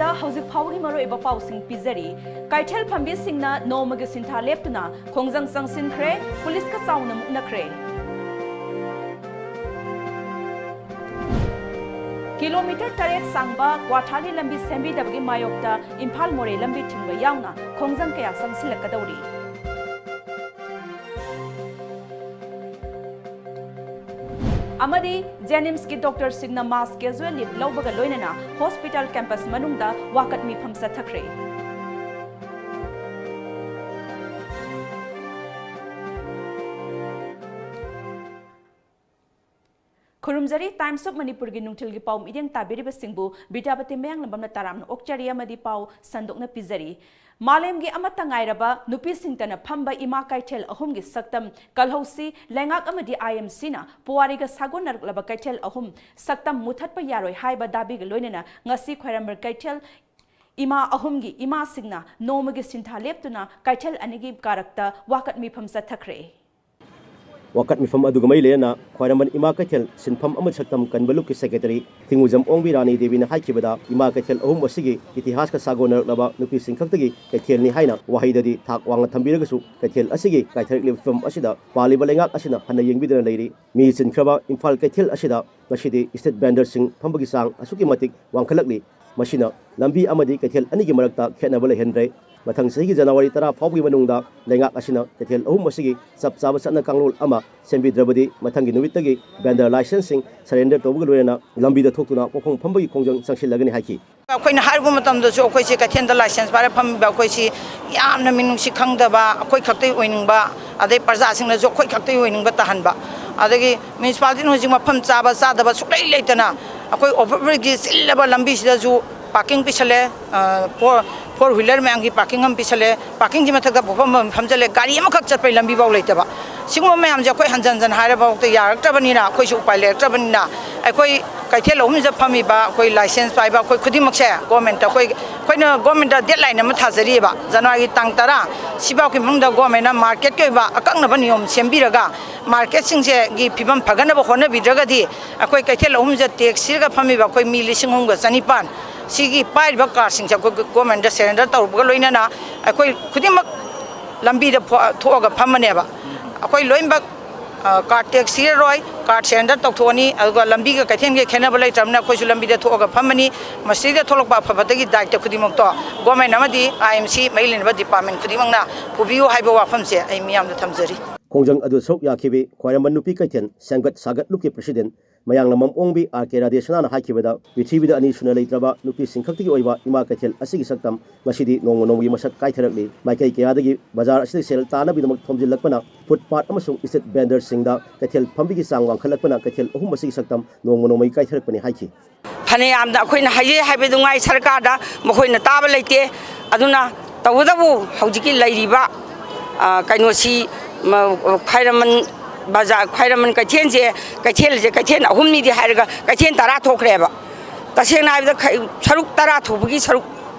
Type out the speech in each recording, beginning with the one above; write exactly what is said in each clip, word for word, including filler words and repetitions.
ꯍꯧꯖꯤꯛ ꯐꯥꯎꯕꯒꯤ ꯃꯔꯨꯑꯣꯏꯕ ꯄꯥꯎꯁꯤꯡ ꯄꯤꯖꯔꯤ꯫ ꯀꯩꯊꯦꯜ ꯐꯝꯕꯤꯁꯤꯡꯅ ꯅꯣꯡꯃꯒꯤ ꯁꯤꯟꯊꯥ ꯂꯦꯞꯇꯨꯅ ꯈꯣꯡꯖꯪ ꯆꯪꯁꯤꯟꯈ꯭ꯔꯦ, ꯄꯨꯂꯤꯁꯀ ꯆꯥꯎꯅ ꯃꯨꯛꯅꯈ꯭ꯔꯦ꯫ ꯀꯤꯂꯣꯃꯤꯇꯔ ꯇꯔꯦꯠ ꯁꯥꯡꯕ ꯀ꯭ꯋꯥꯊꯥꯒꯤ ꯂꯝꯕꯤ ꯁꯦꯝꯕꯤꯗꯕꯒꯤ ꯃꯥꯌꯣꯛꯇ ꯏꯝꯐꯥꯜ ꯃꯣꯔꯦ ꯂꯝꯕꯤ ꯊꯤꯡꯕ ꯌꯥꯎꯅ ꯈꯣꯡꯖꯪ ꯀꯌꯥ ꯆꯪꯁꯤꯜꯂꯛꯀꯗꯧꯔꯤ꯫ ꯑꯃꯗꯤ ꯖꯦꯅꯤꯝꯁꯀꯤ ꯗꯣꯛꯇꯔꯁꯤꯡꯅ ꯃꯥꯁ ꯀꯦꯖꯨꯑꯦꯜ ꯂꯤꯚ ꯂꯧꯕꯒ ꯂꯣꯏꯅꯅ ꯍꯣꯁꯄꯤꯇꯥꯜ ꯀꯦꯝꯄꯁ ꯃꯅꯨꯡꯗ ꯋꯥꯀꯠ ꯃꯤꯐꯝ ꯆꯠꯊꯈ꯭ꯔꯦ꯫ ꯈꯨꯔꯨꯝꯖꯔꯤ꯫ Times of Manipurꯒꯤ ꯅꯨꯡꯊꯤꯜꯒꯤ ꯄꯥꯎ ꯃꯤꯠꯌꯦꯡ ꯇꯥꯕꯤꯔꯤꯕꯁꯤꯡꯕꯨ ꯕꯤꯗ꯭ꯌꯥꯄꯇꯤ ꯃꯌꯥꯡꯂꯝꯕꯝꯅ ꯇꯔꯥꯝꯅ ꯑꯣꯛꯆꯔꯤ ꯑꯃꯗꯤ ꯄꯥꯎ ꯁꯟꯗꯣꯛꯅ ꯄꯤꯖꯔꯤ꯫ ꯃꯥꯂꯦꯝꯒꯤ ꯑꯃꯠꯇ ꯉꯥꯏꯔꯕ ꯅꯨꯄꯤꯁꯤꯡꯇꯅ ꯐꯝꯕ ꯏꯃꯥ ꯀꯩꯊꯦꯜ ꯑꯍꯨꯝꯒꯤ ꯁꯛꯇꯝ ꯀꯜꯍꯧꯁꯤ꯫ ꯂꯩꯉꯥꯛ ꯑꯃꯗꯤ IMCꯅ ꯄꯨꯋꯥꯔꯤꯒ ꯁꯥꯒꯣꯟꯅꯔꯛꯂꯕ ꯀꯩꯊꯦꯜ ꯑꯍꯨꯝ ꯁꯛꯇꯝ ꯃꯨꯊꯠꯄ ꯌꯥꯔꯣꯏ ꯍꯥꯏꯕ ꯗꯥꯕꯤꯒ ꯂꯣꯏꯅꯅ ꯉꯁꯤ ꯈ꯭ꯋꯥꯏꯔꯝꯕꯟ ꯀꯩꯊꯦꯜ ꯏꯃꯥ ꯑꯍꯨꯝꯒꯤ ꯏꯃꯥꯁꯤꯡꯅ ꯅꯣꯡꯃꯒꯤ ꯁꯤꯟꯊꯥ ꯂꯦꯞꯇꯨꯅ ꯀꯩꯊꯦꯜ ꯑꯅꯤꯒꯤ ꯀꯥꯔꯛꯇ ꯋꯥꯀꯠ ꯃꯤꯐꯝ ꯆꯠꯊꯈ꯭ꯔꯦ꯫ ꯋꯥꯀꯠ ꯃꯤꯐꯝ ꯑꯗꯨꯒ ꯃꯔꯤ ꯂꯩꯅꯅ ꯈ꯭ꯋꯥꯏꯔꯝꯕꯟ ꯏꯃꯥ ꯀꯩꯊꯦꯜ ꯁꯤꯟꯐꯝ ꯑꯃꯗꯤ ꯁꯛꯇꯝ ꯀꯟꯕ ꯂꯨꯞꯀꯤ ꯁꯦꯀ꯭ꯔꯦꯇꯔꯤ ꯊꯤꯡꯉꯨꯖꯝ ꯑꯣꯡꯕꯤ ꯔꯥꯅꯤ ꯗꯦꯕꯤꯅ ꯍꯥꯏꯈꯤꯕꯗ, ꯏꯃꯥ ꯀꯩꯊꯦꯜ ꯑꯍꯨꯝ ꯑꯁꯤꯒꯤ ꯏꯇꯤꯍꯥꯁꯀ ꯁꯥꯒꯣꯟꯅꯔꯛꯂꯕ ꯅꯨꯄꯤꯁꯤꯡ ꯈꯛꯇꯒꯤ ꯀꯩꯊꯦꯜꯅꯤ ꯍꯥꯏꯅ ꯋꯥꯍꯩꯗꯗꯤ ꯊꯥꯛ ꯋꯥꯡꯅ ꯊꯝꯕꯤꯔꯒꯁꯨ, ꯀꯩꯊꯦꯜ ꯑꯁꯤꯒꯤ ꯀꯥꯏꯊꯔꯛꯂꯤꯕ ꯐꯤꯕꯝ ꯑꯁꯤꯗ ꯄꯥꯜꯂꯤꯕ ꯂꯩꯉꯥꯛ ꯑꯁꯤꯅ ꯍꯟꯅ ꯌꯦꯡꯕꯤꯗꯅ ꯂꯩꯔꯤ꯫ ꯃꯤ ꯆꯤꯟꯈ꯭ꯔꯕ ꯏꯝꯐꯥꯜ ꯀꯩꯊꯦꯜ ꯑꯁꯤꯗ ꯉꯁꯤꯗꯤ street vendorꯁꯤꯡ ꯐꯝꯕꯒꯤ ꯆꯥꯡ ꯑꯁꯨꯛꯀꯤ ꯃꯇꯤꯛ ꯋꯥꯡꯈꯠꯂꯛꯂꯤ꯫ ꯃꯁꯤꯅ ꯂꯝꯕꯤ ꯑꯃꯗꯤ ꯀꯩꯊꯦꯜ ꯑꯅꯤꯒꯤ ꯃꯔꯛꯇ ꯈꯦꯠꯅꯕ ꯂꯩꯍꯟꯗ꯭ꯔꯦ꯫ ꯃꯊꯪ ꯆꯍꯤꯒꯤ ꯖꯅꯋꯥꯔꯤ ꯇꯔꯥ ꯐꯥꯎꯕꯒꯤ ꯃꯅꯨꯡꯗ ꯂꯩꯉꯥꯛ ꯑꯁꯤꯅ ꯀꯩꯊꯦꯜ ꯑꯍꯨꯝ ꯑꯁꯤꯒꯤ ꯆꯞ ꯆꯥꯕ ꯆꯠꯅ ꯀꯥꯡꯂꯣꯟ ꯑꯃ ꯁꯦꯝꯕꯤꯗ꯭ꯔꯕꯗꯤ, ꯃꯊꯪꯒꯤ ꯅꯨꯃꯤꯠꯇꯒꯤ vendor licenceꯁꯤꯡ surrender ꯇꯧꯕꯒ ꯂꯣꯏꯅꯅ ꯂꯝꯕꯤꯗ ꯊꯣꯛꯇꯨꯅ ꯄꯣꯠꯐꯝ ꯐꯝꯕꯒꯤ ꯈꯣꯡꯖꯪ ꯆꯪꯁꯤꯜꯂꯒꯅꯤ ꯍꯥꯏꯈꯤ꯫ ꯑꯩꯈꯣꯏꯅ ꯍꯥꯏꯔꯨꯕ ꯃꯇꯝꯗꯁꯨ, ꯑꯩꯈꯣꯏꯁꯦ ꯀꯩꯊꯦꯜꯗ license ꯄꯥꯏꯔ ꯐꯝꯃꯤꯕ ꯑꯩꯈꯣꯏꯁꯤ ꯌꯥꯝꯅ ꯃꯤꯅꯨꯡꯁꯤ ꯈꯪꯗꯕ, ꯑꯩꯈꯣꯏ ꯈꯛꯇꯒꯤ ꯑꯣꯏꯅꯤꯡꯕ, ꯑꯗꯩ ꯄ꯭ꯔꯖꯥꯁꯤꯡꯅꯁꯨ ꯑꯩꯈꯣꯏ ꯈꯛꯇꯒꯤ ꯑꯣꯏꯅꯤꯡꯕ ꯇꯥꯍꯟꯕ, ꯑꯗꯒꯤ municipalityꯅ ꯍꯧꯖꯤꯛ ꯃꯐꯝ ꯆꯥꯕ ꯆꯥꯗꯕ ꯁꯨꯛꯂꯩ ꯂꯩꯇꯅ ꯑꯩꯈꯣꯏ overbridgeꯀꯤ ꯆꯤꯜꯂꯕ ꯂꯝꯕꯤꯁꯤꯗꯁꯨ parking ꯄꯤꯁꯜꯂꯦ, ꯑ, four, four wheeler ꯃꯌꯥꯝꯒꯤ parking ꯑꯃ ꯄꯤꯁꯜꯂꯦ, parkingꯒꯤ ꯃꯊꯛꯇ ꯄꯣꯠꯐꯝ ꯑꯃ ꯐꯝꯖꯜꯂꯦ, ꯒꯥꯔꯤ ꯑꯃꯈꯛ ꯆꯠꯄꯩ ꯂꯝꯕꯤꯐꯥꯎ ꯂꯩꯇꯕ꯫ ꯁꯤꯒꯨꯝꯕ ꯃꯌꯥꯝꯁꯦ ꯑꯩꯈꯣꯏ ꯍꯟꯖꯟ ꯍꯟꯖꯟ ꯍꯥꯏꯔꯐꯥꯎꯗ ꯌꯥꯔꯛꯇ꯭ꯔꯕꯅꯤꯅ, ꯑꯩꯈꯣꯏꯁꯨ ꯎꯄꯥꯏ ꯂꯩꯔꯛꯇ꯭ꯔꯕꯅꯤꯅ, ꯑꯩꯈꯣꯏ ꯀꯩꯊꯦꯜ ꯑꯍꯨꯝꯁꯤꯗ ꯐꯝꯃꯤꯕ ꯑꯩꯈꯣꯏ license ꯄꯥꯏꯕ ꯑꯩꯈꯣꯏ ꯈꯨꯗꯤꯡꯃꯛꯁꯦ governmentꯇ ꯑꯩꯈꯣꯏ, ꯑꯩꯈꯣꯏꯅ governmentꯇ deadline ꯑꯃ ꯊꯥꯖꯔꯤꯑꯕ, ꯖꯅꯋꯥꯔꯤꯒꯤ ꯇꯥꯡ ꯇꯔꯥ ꯁꯤꯐꯥꯎꯒꯤ ꯃꯅꯨꯡꯗ governmentꯅ marketꯀꯤ ꯑꯣꯏꯕ ꯑꯀꯛꯅꯕ ꯅꯤꯌꯣꯝ ꯁꯦꯝꯕꯤꯔꯒ marketꯁꯤꯡꯁꯦꯒꯤ ꯐꯤꯕꯝ ꯐꯒꯠꯅꯕ ꯍꯣꯠꯅꯕꯤꯗ꯭ꯔꯒꯗꯤ, ꯑꯩꯈꯣꯏ ꯀꯩꯊꯦꯜ ꯑꯍꯨꯝꯁꯤꯗ tax ꯊꯤꯔꯒ ꯐꯝꯃꯤꯕ ꯑꯩꯈꯣꯏ ꯃꯤ ꯂꯤꯁꯤꯡ ꯑꯍꯨꯝꯒ ꯆꯅꯤꯄꯥꯟ, ꯁꯤꯒꯤ ꯄꯥꯏꯔꯤꯕ ꯀꯥꯔꯗꯁꯤꯡꯁꯦ ꯑꯩꯈꯣꯏ ꯒꯣꯔꯃꯦꯟꯗ ꯁꯔꯦꯟꯗꯔ ꯇꯧꯔꯨꯕꯒ ꯂꯣꯏꯅꯅ ꯑꯩꯈꯣꯏ ꯈꯨꯗꯤꯡꯃꯛ ꯂꯝꯕꯤꯗ ꯐꯣ- ꯊꯣꯛꯑꯒ ꯐꯝꯃꯅꯦꯕ꯫ ꯑꯩꯈꯣꯏ ꯂꯣꯏꯅꯃꯛ, ꯑ, ꯀꯥꯔꯗ ꯇꯦꯛꯁ ꯊꯤꯔꯔꯣꯏ, ꯀꯥꯔꯗ ꯁꯔꯦꯟꯗꯔ ꯇꯧꯊꯣꯛꯑꯅꯤ, ꯑꯗꯨꯒ ꯂꯝꯕꯤꯒ ꯀꯩꯊꯦꯜꯒ ꯈꯦꯠꯅꯕ ꯂꯩꯇ꯭ꯔꯕꯅꯤꯅ ꯑꯩꯈꯣꯏꯁꯨ ꯂꯝꯕꯤꯗ ꯊꯣꯛꯑꯒ ꯐꯝꯃꯅꯤ꯫ ꯃꯁꯤꯗ ꯊꯣꯛꯂꯛꯄ ꯑꯐ ꯐꯠꯇꯒꯤ ꯗꯥꯏꯇ ꯈꯨꯗꯤꯡꯃꯛꯇꯣ ꯒꯣꯔꯃꯦꯟ ꯑꯃꯗꯤ ꯑꯥꯏ ꯑꯦꯝ ꯁꯤ ꯃꯔꯤ ꯂꯩꯅꯕ ꯗꯤꯄꯥꯔꯠꯃꯦꯟ ꯈꯨꯗꯤꯡꯃꯛꯅ ꯄꯨꯕꯤꯌꯨ ꯍꯥꯏꯕ ꯋꯥꯐꯝꯁꯦ ꯑꯩ ꯃꯤꯌꯥꯝꯗ ꯊꯝꯖꯔꯤ꯫ ꯈꯣꯡꯖꯪ ꯑꯗꯨ ꯁꯔꯨꯛ ꯌꯥꯈꯤꯕꯤ ꯈ꯭ꯋꯥꯏꯔꯝꯕꯟ ꯅꯨꯄꯤ ꯀꯩꯊꯦꯜ ꯁꯦꯝꯒꯠ ꯁꯥꯒꯠꯂꯨꯞꯀꯤ ꯄ꯭ꯔꯁꯤꯗꯦꯟ ꯃꯌꯥꯡꯂꯝꯕꯝ ꯑꯣꯡꯕꯤ ꯑꯥꯔ ꯀꯦ ꯔꯥꯙꯦꯁꯅꯥꯅ ꯍꯥꯏꯈꯤꯕꯗ, ꯄ꯭ꯔꯤꯊꯤꯕꯤꯗ ꯑꯅꯤ ꯁꯨꯅ ꯂꯩꯇ꯭ꯔꯕ ꯅꯨꯄꯤꯁꯤꯡ ꯈꯛꯇꯒꯤ ꯑꯣꯏꯕ ꯏꯃꯥ ꯀꯩꯊꯦꯜ ꯑꯁꯤꯒꯤ ꯁꯛꯇꯝ ꯉꯁꯤꯗꯤ ꯅꯣꯡꯃ ꯅꯣꯡꯃꯒꯤ ꯃꯁꯛ ꯀꯥꯏꯊꯔꯛꯂꯤ꯫ ꯃꯥꯏꯀꯩ ꯀꯌꯥꯗꯒꯤ ꯕꯖꯥꯔ ꯑꯁꯤꯗ ꯁꯦꯜ ꯇꯥꯅꯕꯒꯤꯗꯃꯛ ꯊꯣꯝꯖꯤꯜꯂꯛꯄꯅ, ꯐꯨꯠꯄꯥꯠ ꯑꯃꯁꯨꯡ ꯁ꯭ꯇ꯭ꯔꯤꯠ ꯚꯦꯟꯗꯔꯁꯤꯡꯗ ꯀꯩꯊꯦꯜ ꯐꯝꯕꯒꯤ ꯆꯥꯡ ꯋꯥꯡꯈꯠꯂꯛꯄꯅ ꯀꯩꯊꯦꯜ ꯑꯍꯨꯝ ꯑꯁꯤꯒꯤ ꯁꯛꯇꯝ ꯅꯣꯡꯃ ꯅꯣꯡꯃꯒꯤ ꯀꯥꯏꯊꯔꯛꯄꯅꯤ ꯍꯥꯏꯈꯤ꯫ ꯐꯅꯌꯥꯝꯅ ꯑꯩꯈꯣꯏꯅ ꯍꯥꯏꯖꯩ ꯍꯥꯏꯕꯗꯨ ꯉꯥꯏ, ꯁꯔꯀꯥꯔꯗ ꯃꯈꯣꯏꯅ ꯇꯥꯕ ꯂꯩꯇꯦ꯫ ꯑꯗꯨꯅ ꯇꯧꯕꯇꯕꯨ ꯍꯧꯖꯤꯛꯀꯤ ꯂꯩꯔꯤꯕ, ꯑ, ꯀꯩꯅꯣꯁꯤ, ꯃ-, ꯈ꯭ꯋꯥꯏꯔꯝꯕꯟ ꯕꯖꯥꯔ, ꯈ꯭ꯋꯥꯏꯔꯝꯕꯟ ꯀꯩꯊꯦꯜꯁꯦ, ꯀꯩꯊꯦꯜꯁꯦ ꯀꯩꯊꯦꯜ ꯑꯍꯨꯝꯅꯤꯗꯤ ꯍꯥꯏꯔꯒ ꯀꯩꯊꯦꯜ ꯇꯔꯥ ꯊꯣꯛꯈ꯭ꯔꯦꯕ꯫ ꯇꯁꯦꯡꯅ ꯍꯥꯏꯕꯗ ꯈ-, ꯁꯔꯨꯛ ꯇꯔꯥ ꯊꯣꯛꯄꯒꯤ ꯁꯔꯨꯛ,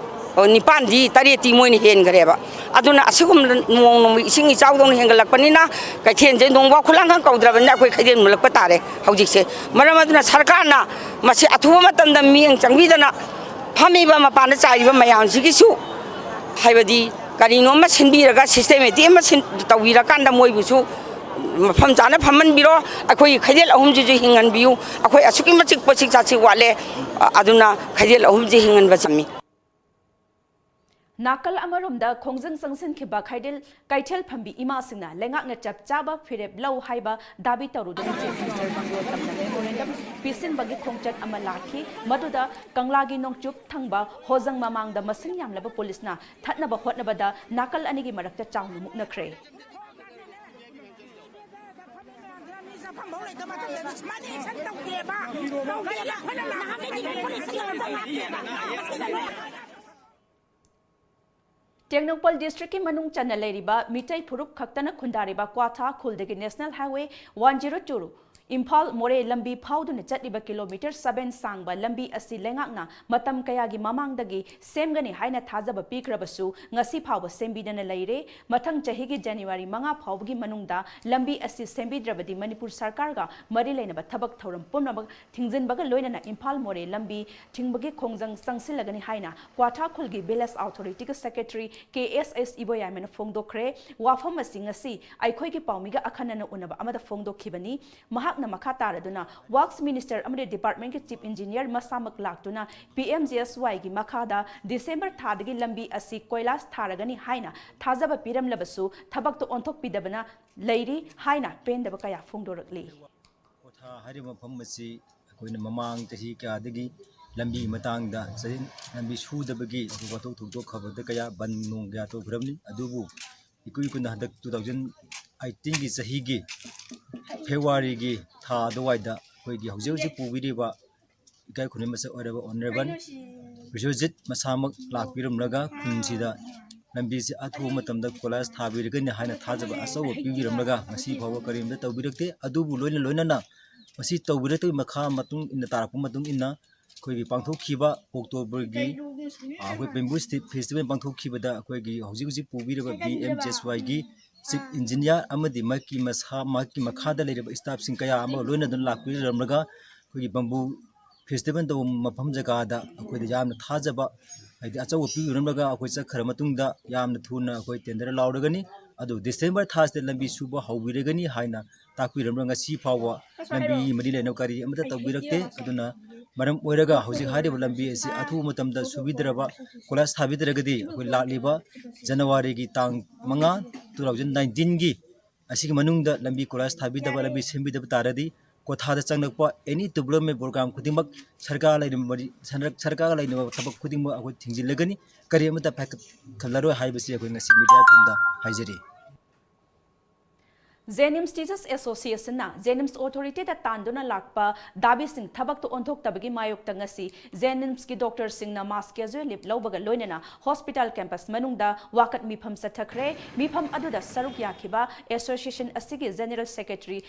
ꯑ, ꯅꯤꯄꯥꯟꯗꯤ, ꯇꯔꯦꯠꯇꯤ ꯃꯣꯏꯅ ꯍꯦꯟꯈ꯭ꯔꯦꯕ꯫ ꯑꯗꯨꯅ ꯑꯁꯤꯒꯨꯝꯕ ꯅꯣꯡ ꯅꯣꯡꯃꯒꯤ ꯏꯁꯤꯡ ꯏꯆꯥꯎꯗꯧꯅ ꯍꯦꯟꯒꯠꯂꯛꯄꯅꯤꯅ ꯀꯩꯊꯦꯜꯁꯦ ꯅꯣꯡꯐꯥꯎ ꯈꯨꯂꯥꯡꯈꯛ ꯀꯧꯗ꯭ꯔꯕꯅꯤꯅ ꯑꯩꯈꯣꯏ ꯈꯩꯗꯦꯜ ꯃꯨꯜꯂꯛꯄ ꯇꯥꯔꯦ ꯍꯧꯖꯤꯛꯁꯦ꯫ ꯃꯔꯝ ꯑꯗꯨꯅ ꯁꯔꯀꯥꯔꯅ ꯃꯁꯤ ꯑꯊꯨꯕ ꯃꯇꯝꯗ ꯃꯤꯠꯌꯦꯡ ꯆꯪꯕꯤꯗꯅ ꯐꯝꯃꯤꯕ ꯃꯄꯥꯟꯗ ꯆꯥꯏꯔꯤꯕ ꯃꯌꯥꯝꯁꯤꯒꯤꯁꯨ, ꯍꯥꯏꯕꯗꯤ ꯀꯔꯤꯅꯣꯝꯃ ꯁꯤꯟꯕꯤꯔꯒ, ꯁꯤꯁꯇꯦꯃꯦꯇꯤꯛ ꯑꯃ ꯁꯤꯟ-, ꯇꯧꯕꯤꯔꯀꯥꯟꯗ ꯃꯣꯏꯕꯨꯁꯨ ꯃꯐꯝ ꯆꯥꯅ ꯐꯝꯍꯟꯕꯤꯔꯣ꯫ ꯑꯩꯈꯣꯏꯒꯤ ꯈꯩꯗꯦꯜ ꯑꯍꯨꯝꯁꯤꯁꯨ ꯍꯤꯡꯍꯟꯕꯤꯌꯨ꯫ ꯑꯩꯈꯣꯏ ꯑꯁꯨꯛꯀꯤ ꯃꯇꯤꯛ ꯄꯣꯠꯁꯤꯛ ꯆꯥꯁꯤꯛ ꯋꯥꯠꯂꯦ꯫ ꯑꯗꯨꯅ ꯈꯩꯗꯦꯜ ꯑꯍꯨꯝꯁꯤ ꯍꯤꯡꯍꯟꯕ ꯆꯪꯉꯤ꯫ ꯅꯥꯀꯜ ꯑꯃꯔꯣꯝꯗ ꯈꯣꯡꯖꯪ ꯆꯪꯁꯤꯟꯈꯤꯕ ꯈꯩꯗꯦꯜ ꯀꯩꯊꯦꯜ ꯐꯝꯕꯤ ꯏꯃꯥꯁꯤꯡꯅ ꯂꯩꯉꯥꯛꯅ ꯆꯞ ꯆꯥꯕ ꯐꯤꯔꯦꯞ ꯂꯧ ꯍꯥꯏꯕ ꯗꯥꯕꯤ ꯇꯧꯔꯨꯗꯨꯅ ꯆꯤꯐ ꯃꯤꯅꯤꯁꯇꯔ ꯃꯪꯒꯣꯜ ꯇꯝꯅ ꯃꯦꯃꯣꯔꯦꯟꯗꯝ ꯄꯤꯁꯤꯟꯕꯒꯤ ꯈꯣꯡꯆꯠ ꯑꯃ ꯂꯥꯛꯈꯤ꯫ ꯃꯗꯨꯗ ꯀꯪꯂꯥꯒꯤ ꯅꯣꯡꯆꯨꯞ ꯊꯪꯕ ꯍꯣꯖꯪ ꯃꯃꯥꯡꯗ ꯃꯁꯤꯡ ꯌꯥꯝꯂꯕ ꯄꯨꯂꯤꯁꯅ ꯊꯠꯅꯕ ꯍꯣꯠꯅꯕꯗ ꯅꯥꯀꯜ ꯑꯅꯤꯒꯤ ꯃꯔꯛꯇ ꯆꯥꯎꯅ ꯃꯨꯛꯅꯈ꯭ꯔꯦ꯫ ꯇꯦꯡꯅꯧꯄꯜ ꯗꯤꯁꯇ꯭ꯔꯤꯛꯀꯤ ꯃꯅꯨꯡ ꯆꯟꯅ ꯂꯩꯔꯤꯕ ꯃꯤꯇꯩ ꯐꯨꯔꯨꯞ ꯈꯛꯇꯅ ꯈꯨꯟꯗꯥꯔꯤꯕ ꯀ꯭ꯋꯥꯊꯥ ꯈꯨꯜꯗꯒꯤ national highway one zero two Imphal Moreh ꯂꯝꯕꯤ ꯐꯥꯎꯗꯨꯅ ꯆꯠꯂꯤꯕ ꯀꯤꯂꯣꯃꯤꯇꯔ ꯁꯚꯦꯟ ꯁꯥꯡꯕ ꯂꯝꯕꯤ ꯑꯁꯤ ꯂꯩꯉꯥꯛꯅ ꯃꯇꯝ ꯀꯌꯥꯒꯤ ꯃꯃꯥꯡꯗꯒꯤ ꯁꯦꯝꯒꯅꯤ ꯍꯥꯏꯅ ꯊꯥꯖꯕ ꯄꯤꯈ꯭ꯔꯕꯁꯨ ꯉꯁꯤ ꯐꯥꯎꯕ ꯁꯦꯝꯕꯤꯗꯅ ꯂꯩꯔꯦ꯫ ꯃꯊꯪ ꯆꯍꯤꯒꯤ ꯖꯅꯋꯥꯔꯤ ꯃꯉꯥ ꯐꯥꯎꯕꯒꯤ ꯃꯅꯨꯡꯗ ꯂꯝꯕꯤ ꯑꯁꯤ ꯁꯦꯝꯕꯤꯗ꯭ꯔꯕꯗꯤ ꯃꯅꯤꯄꯨꯔ ꯁꯔꯀꯥꯔꯒ ꯃꯔꯤ ꯂꯩꯅꯕ ꯊꯕꯛ ꯊꯧꯔꯝ ꯄꯨꯝꯅꯃꯛ ꯊꯤꯡꯖꯤꯟꯕꯒ ꯂꯣꯏꯅꯅ ꯏꯝꯐꯥꯜ ꯃꯣꯔꯦ ꯂꯝꯕꯤ ꯊꯤꯡꯕꯒꯤ ꯈꯣꯡꯖꯪ ꯆꯪꯁꯤꯜꯂꯒꯅꯤ ꯍꯥꯏꯅ ꯀ꯭ꯋꯥꯊꯥ ꯈꯨꯜꯒꯤ ꯚꯤꯂꯦꯖ ꯑꯣꯊꯣꯔꯤꯇꯤꯒꯤ ꯁꯦꯀ꯭ꯔꯦꯇꯔꯤ ꯀꯦ ꯑꯦꯁ ꯑꯦꯁ ꯏꯕꯣꯌꯥꯏꯃꯅ ꯐꯣꯡꯗꯣꯛꯈ꯭ꯔꯦ꯫ ꯋꯥꯐꯝ ꯑꯁꯤ ꯉꯁꯤ ꯑꯩꯈꯣꯏꯒꯤ ꯄꯥꯎꯃꯤꯒ ꯑꯈꯟꯅꯅ ꯎꯅꯕ ꯑꯃꯗ ꯐꯣꯡꯗꯣꯛꯈꯤꯕꯅꯤ꯫ ꯃꯍꯥꯛꯅ ꯃꯈꯥ ꯇꯥꯔꯗꯨꯅ ꯋꯥꯔꯛꯁ ꯃꯤꯅꯤꯁꯇꯔ ꯑꯃꯗꯤ ꯗꯤꯄꯥꯔꯠꯃꯦꯟꯒꯤ ꯆꯤꯐ ꯏꯟꯖꯤꯅꯤꯌꯔ ꯃꯁꯥꯃꯛ ꯂꯥꯛꯇꯨꯅ ꯄꯤ ꯑꯦꯝ ꯖꯤ ꯑꯦꯁ ꯋꯥꯏꯒꯤ ꯃꯈꯥꯗ ꯗꯤꯁꯦꯝꯕꯔ ꯊꯥꯗꯒꯤ ꯂꯝꯕꯤ ꯑꯁꯤ ꯀꯣꯏꯂꯥꯁ ꯊꯥꯔꯒꯅꯤ ꯍꯥꯏꯅ ꯊꯥꯖꯕ ꯄꯤꯔꯝꯂꯕꯁꯨ ꯊꯕꯛꯇ ꯑꯣꯟꯊꯣꯛꯄꯤꯗꯕꯅ ꯂꯩꯔꯤ ꯍꯥꯏꯅ ꯄꯦꯟꯗꯕ ꯀꯌꯥ ꯐꯣꯡꯗꯣꯔꯛꯂꯤ꯫ ꯀꯣꯊꯥ ꯍꯥꯏꯔꯤꯕ ꯃꯐꯝ ꯑꯁꯤ ꯑꯩꯈꯣꯏꯅ ꯃꯃꯥꯡ ꯆꯍꯤ ꯀꯌꯥꯗꯒꯤ ꯂꯝꯕꯤꯒꯤ ꯃꯇꯥꯡꯗ ꯆꯍꯤ ꯂꯝꯕꯤ ꯁꯨꯗꯕꯒꯤ ꯑꯩꯈꯣꯏ ꯋꯥꯊꯣꯛ ꯊꯣꯛꯇꯣꯛꯈꯕꯗ ꯀꯌꯥ ꯕꯟ ꯅꯨꯡ ꯀꯌꯥ ꯇꯧꯈ꯭ꯔꯕꯅꯤ꯫ ꯑꯗꯨꯕꯨ ꯏꯀꯨꯏ ꯀꯨꯏꯅ ꯍꯟꯗꯛ ꯇꯨ ꯊꯥꯎꯖꯟ ꯑꯩꯠꯇꯤꯟꯒꯤ ꯆꯍꯤꯒꯤ ꯐꯦꯕ꯭ꯔꯨꯋꯥꯔꯤꯒꯤ ꯊꯥ ꯑꯗꯨꯋꯥꯏꯗ ꯑꯩꯈꯣꯏꯒꯤ ꯍꯧꯖꯤꯛ ꯍꯧꯖꯤꯛ ꯄꯨꯕꯤꯔꯤꯕ ꯏꯀꯥꯏ ꯈꯨꯝꯅꯩ ꯃꯁꯛ ꯑꯣꯏꯔꯕ ꯑꯣꯅꯔꯦꯕꯜ ꯕꯤꯁ꯭ꯋꯖꯤꯠ ꯃꯁꯥꯃꯛ ꯂꯥꯛꯄꯤꯔꯝꯂꯒ ꯈꯨꯟꯁꯤꯗ ꯂꯝꯕꯤꯁꯤ ꯑꯊꯨꯕ ꯃꯇꯝꯗ ꯀꯣꯏꯂꯥꯁ ꯊꯥꯕꯤꯔꯒꯅꯤ ꯍꯥꯏꯅ ꯊꯥꯖꯕ ꯑꯆꯧꯕ ꯄꯤꯕꯤꯔꯝꯂꯒ ꯉꯁꯤ ꯐꯥꯎꯕ ꯀꯔꯤꯝꯇ ꯇꯧꯕꯤꯔꯛꯇꯦ꯫ ꯑꯗꯨꯕꯨ ꯂꯣꯏꯅ ꯂꯣꯏꯅꯅ ꯃꯁꯤ ꯇꯧꯕꯤꯔꯛꯇꯕꯒꯤ ꯃꯈꯥ ꯃꯇꯨꯡ ꯏꯟꯅ ꯇꯥꯔꯛꯄ ꯃꯇꯨꯡ ꯏꯟꯅ ꯑꯩꯈꯣꯏꯒꯤ ꯄꯥꯡꯊꯣꯛꯈꯤꯕ ꯑꯣꯛꯇꯣꯕꯔꯒꯤ, ꯑ, ꯑꯩꯈꯣꯏ ꯕꯦꯝꯕꯨ ꯁ꯭ꯇꯤꯛ ꯐꯦꯁꯇꯤꯚꯦꯜ ꯄꯥꯡꯊꯣꯛꯈꯤꯕꯗ ꯑꯩꯈꯣꯏꯒꯤ ꯍꯧꯖꯤꯛ ꯍꯧꯖꯤꯛ ꯄꯨꯕꯤꯔꯤꯕ ꯕꯤ ꯑꯦꯝ ꯖꯤ ꯑꯦꯁ ꯋꯥꯏꯒꯤ ꯆꯤꯐ ꯏꯟꯖꯤꯅꯤꯌꯥꯔ ꯑꯃꯗꯤ ꯃꯍꯥꯛꯀꯤ ꯃꯁꯥ, ꯃꯍꯥꯛꯀꯤ ꯃꯈꯥꯗ ꯂꯩꯔꯤꯕ ꯁ꯭ꯇꯥꯐꯁꯤꯡ ꯀꯌꯥ ꯑꯃꯒ ꯂꯣꯏꯅꯗꯨꯅ ꯂꯥꯛꯄꯤꯔꯝꯂꯒ ꯑꯩꯈꯣꯏꯒꯤ ꯕꯝꯕꯨ ꯐꯦꯁꯇꯤꯚꯦꯜ ꯇꯧꯕ ꯃꯐꯝ ꯖꯒꯥꯗ ꯑꯩꯈꯣꯏꯗ ꯌꯥꯝꯅ ꯊꯥꯖꯕ, ꯍꯥꯏꯗꯤ ꯑꯆꯧꯕ ꯄꯤꯕꯤꯔꯝꯂꯒ ꯑꯩꯈꯣꯏ ꯆꯠꯈ꯭ꯔ ꯃꯇꯨꯡꯗ ꯌꯥꯝꯅ ꯊꯨꯅ ꯑꯩꯈꯣꯏ ꯇꯦꯟꯗꯔ ꯂꯥꯎꯔꯒꯅꯤ꯫ ꯑꯗꯨ ꯗꯤꯁꯦꯝꯕꯔ ꯊꯥꯁꯤꯗ ꯂꯝꯕꯤ ꯁꯨꯕ ꯍꯧꯕꯤꯔꯒꯅꯤ ꯍꯥꯏꯅ ꯇꯥꯛꯄꯤꯔꯝꯂꯒ ꯉꯁꯤ ꯐꯥꯎꯕ ꯂꯝꯕꯤ ꯃꯔꯤ ꯂꯩꯅꯕ ꯀꯔꯤ ꯑꯃꯠꯇ ꯇꯧꯕꯤꯔꯛꯇꯦ꯫ ꯑꯗꯨꯅ ꯃꯔꯝ ꯑꯣꯏꯔꯒ ꯍꯧꯖꯤꯛ ꯍꯥꯏꯔꯤꯕ ꯂꯝꯕꯤ ꯑꯁꯤ ꯑꯊꯨꯕ ꯃꯇꯝꯗ ꯁꯨꯕꯤꯗ꯭ꯔꯕ, ꯀꯣꯏꯂꯥꯁ ꯊꯥꯕꯤꯗ꯭ꯔꯒꯗꯤ ꯑꯩꯈꯣꯏ ꯂꯥꯛꯂꯤꯕ ꯖꯅꯋꯥꯔꯤꯒꯤ ꯇꯥꯡ ꯃꯉꯥ, ꯇꯨ ꯊꯥꯎꯖꯟ ꯅꯥꯏꯟꯇꯤꯟꯒꯤ ꯑꯁꯤꯒꯤ ꯃꯅꯨꯡꯗ ꯂꯝꯕꯤ ꯀꯣꯏꯂꯥꯁ ꯊꯥꯕꯤꯗꯕ, ꯂꯝꯕꯤ ꯁꯦꯝꯕꯤꯗꯕ ꯇꯥꯔꯗꯤ ꯀꯣꯊꯥꯗ ꯆꯪꯂꯛꯄ ꯑꯦꯅꯤ ꯗꯤꯕ꯭ꯂꯞꯃꯦꯟ ꯄ꯭ꯔꯣꯒ꯭ꯔꯥꯝ ꯈꯨꯗꯤꯡꯃꯛ ꯁꯔꯀꯥꯔ ꯂꯩꯅꯕ ꯃꯔꯤ-, ꯁꯔ-, ꯁꯔꯀꯥꯔꯒ ꯂꯩꯅꯕ ꯊꯕꯛ ꯈꯨꯗꯤꯡꯃꯛ ꯑꯩꯈꯣꯏ ꯊꯤꯡꯖꯤꯜꯂꯒꯅꯤ, ꯀꯔꯤ ꯑꯃꯠꯇ ꯄꯥꯏꯈꯠꯍꯜꯂꯔꯣꯏ ꯍꯥꯏꯕꯁꯤ ꯑꯩꯈꯣꯏ ꯉꯁꯤ ꯃꯤꯗꯤꯌꯥ ꯃꯐꯝꯗ ꯍꯥꯏꯖꯔꯤ꯫ ꯖꯦꯅꯤꯝꯁ ꯇꯤꯆꯔꯁ ꯑꯦꯁꯣꯁꯤꯌꯦꯁꯟꯅ ꯖꯦꯅꯤꯝꯁ ꯑꯣꯊꯣꯔꯤꯇꯤꯗ ꯇꯥꯟꯗꯨꯅ ꯂꯥꯛꯄ ꯗꯥꯕꯤꯁꯤꯡ ꯊꯕꯛꯇ ꯑꯣꯟꯊꯣꯛꯇꯕꯒꯤ ꯃꯥꯌꯣꯛꯇ ꯉꯁꯤ ꯖꯦꯅꯤꯝꯁꯀꯤ ꯗꯣꯛꯇꯔꯁꯤꯡꯅ ꯃꯥꯁ ꯀꯦꯖꯨꯑꯦꯜ ꯂꯤꯞ ꯂꯧꯕꯒ ꯂꯣꯏꯅꯅ ꯍꯣꯁꯄꯤꯇꯥꯜ ꯀꯦꯝꯄꯁ ꯃꯅꯨꯡꯗ ꯋꯥꯀꯠ ꯃꯤꯐꯝ ꯆꯠꯊꯈ꯭ꯔꯦ꯫ ꯃꯤꯐꯝ ꯑꯗꯨꯗ ꯁꯔꯨꯛ ꯌꯥꯈꯤꯕ ꯑꯦꯁꯣꯁꯤꯌꯦꯁꯟ ꯑꯁꯤꯒꯤ ꯖꯦꯅꯔꯦꯜ ꯁꯦꯀ꯭ꯔꯦꯇꯔꯤ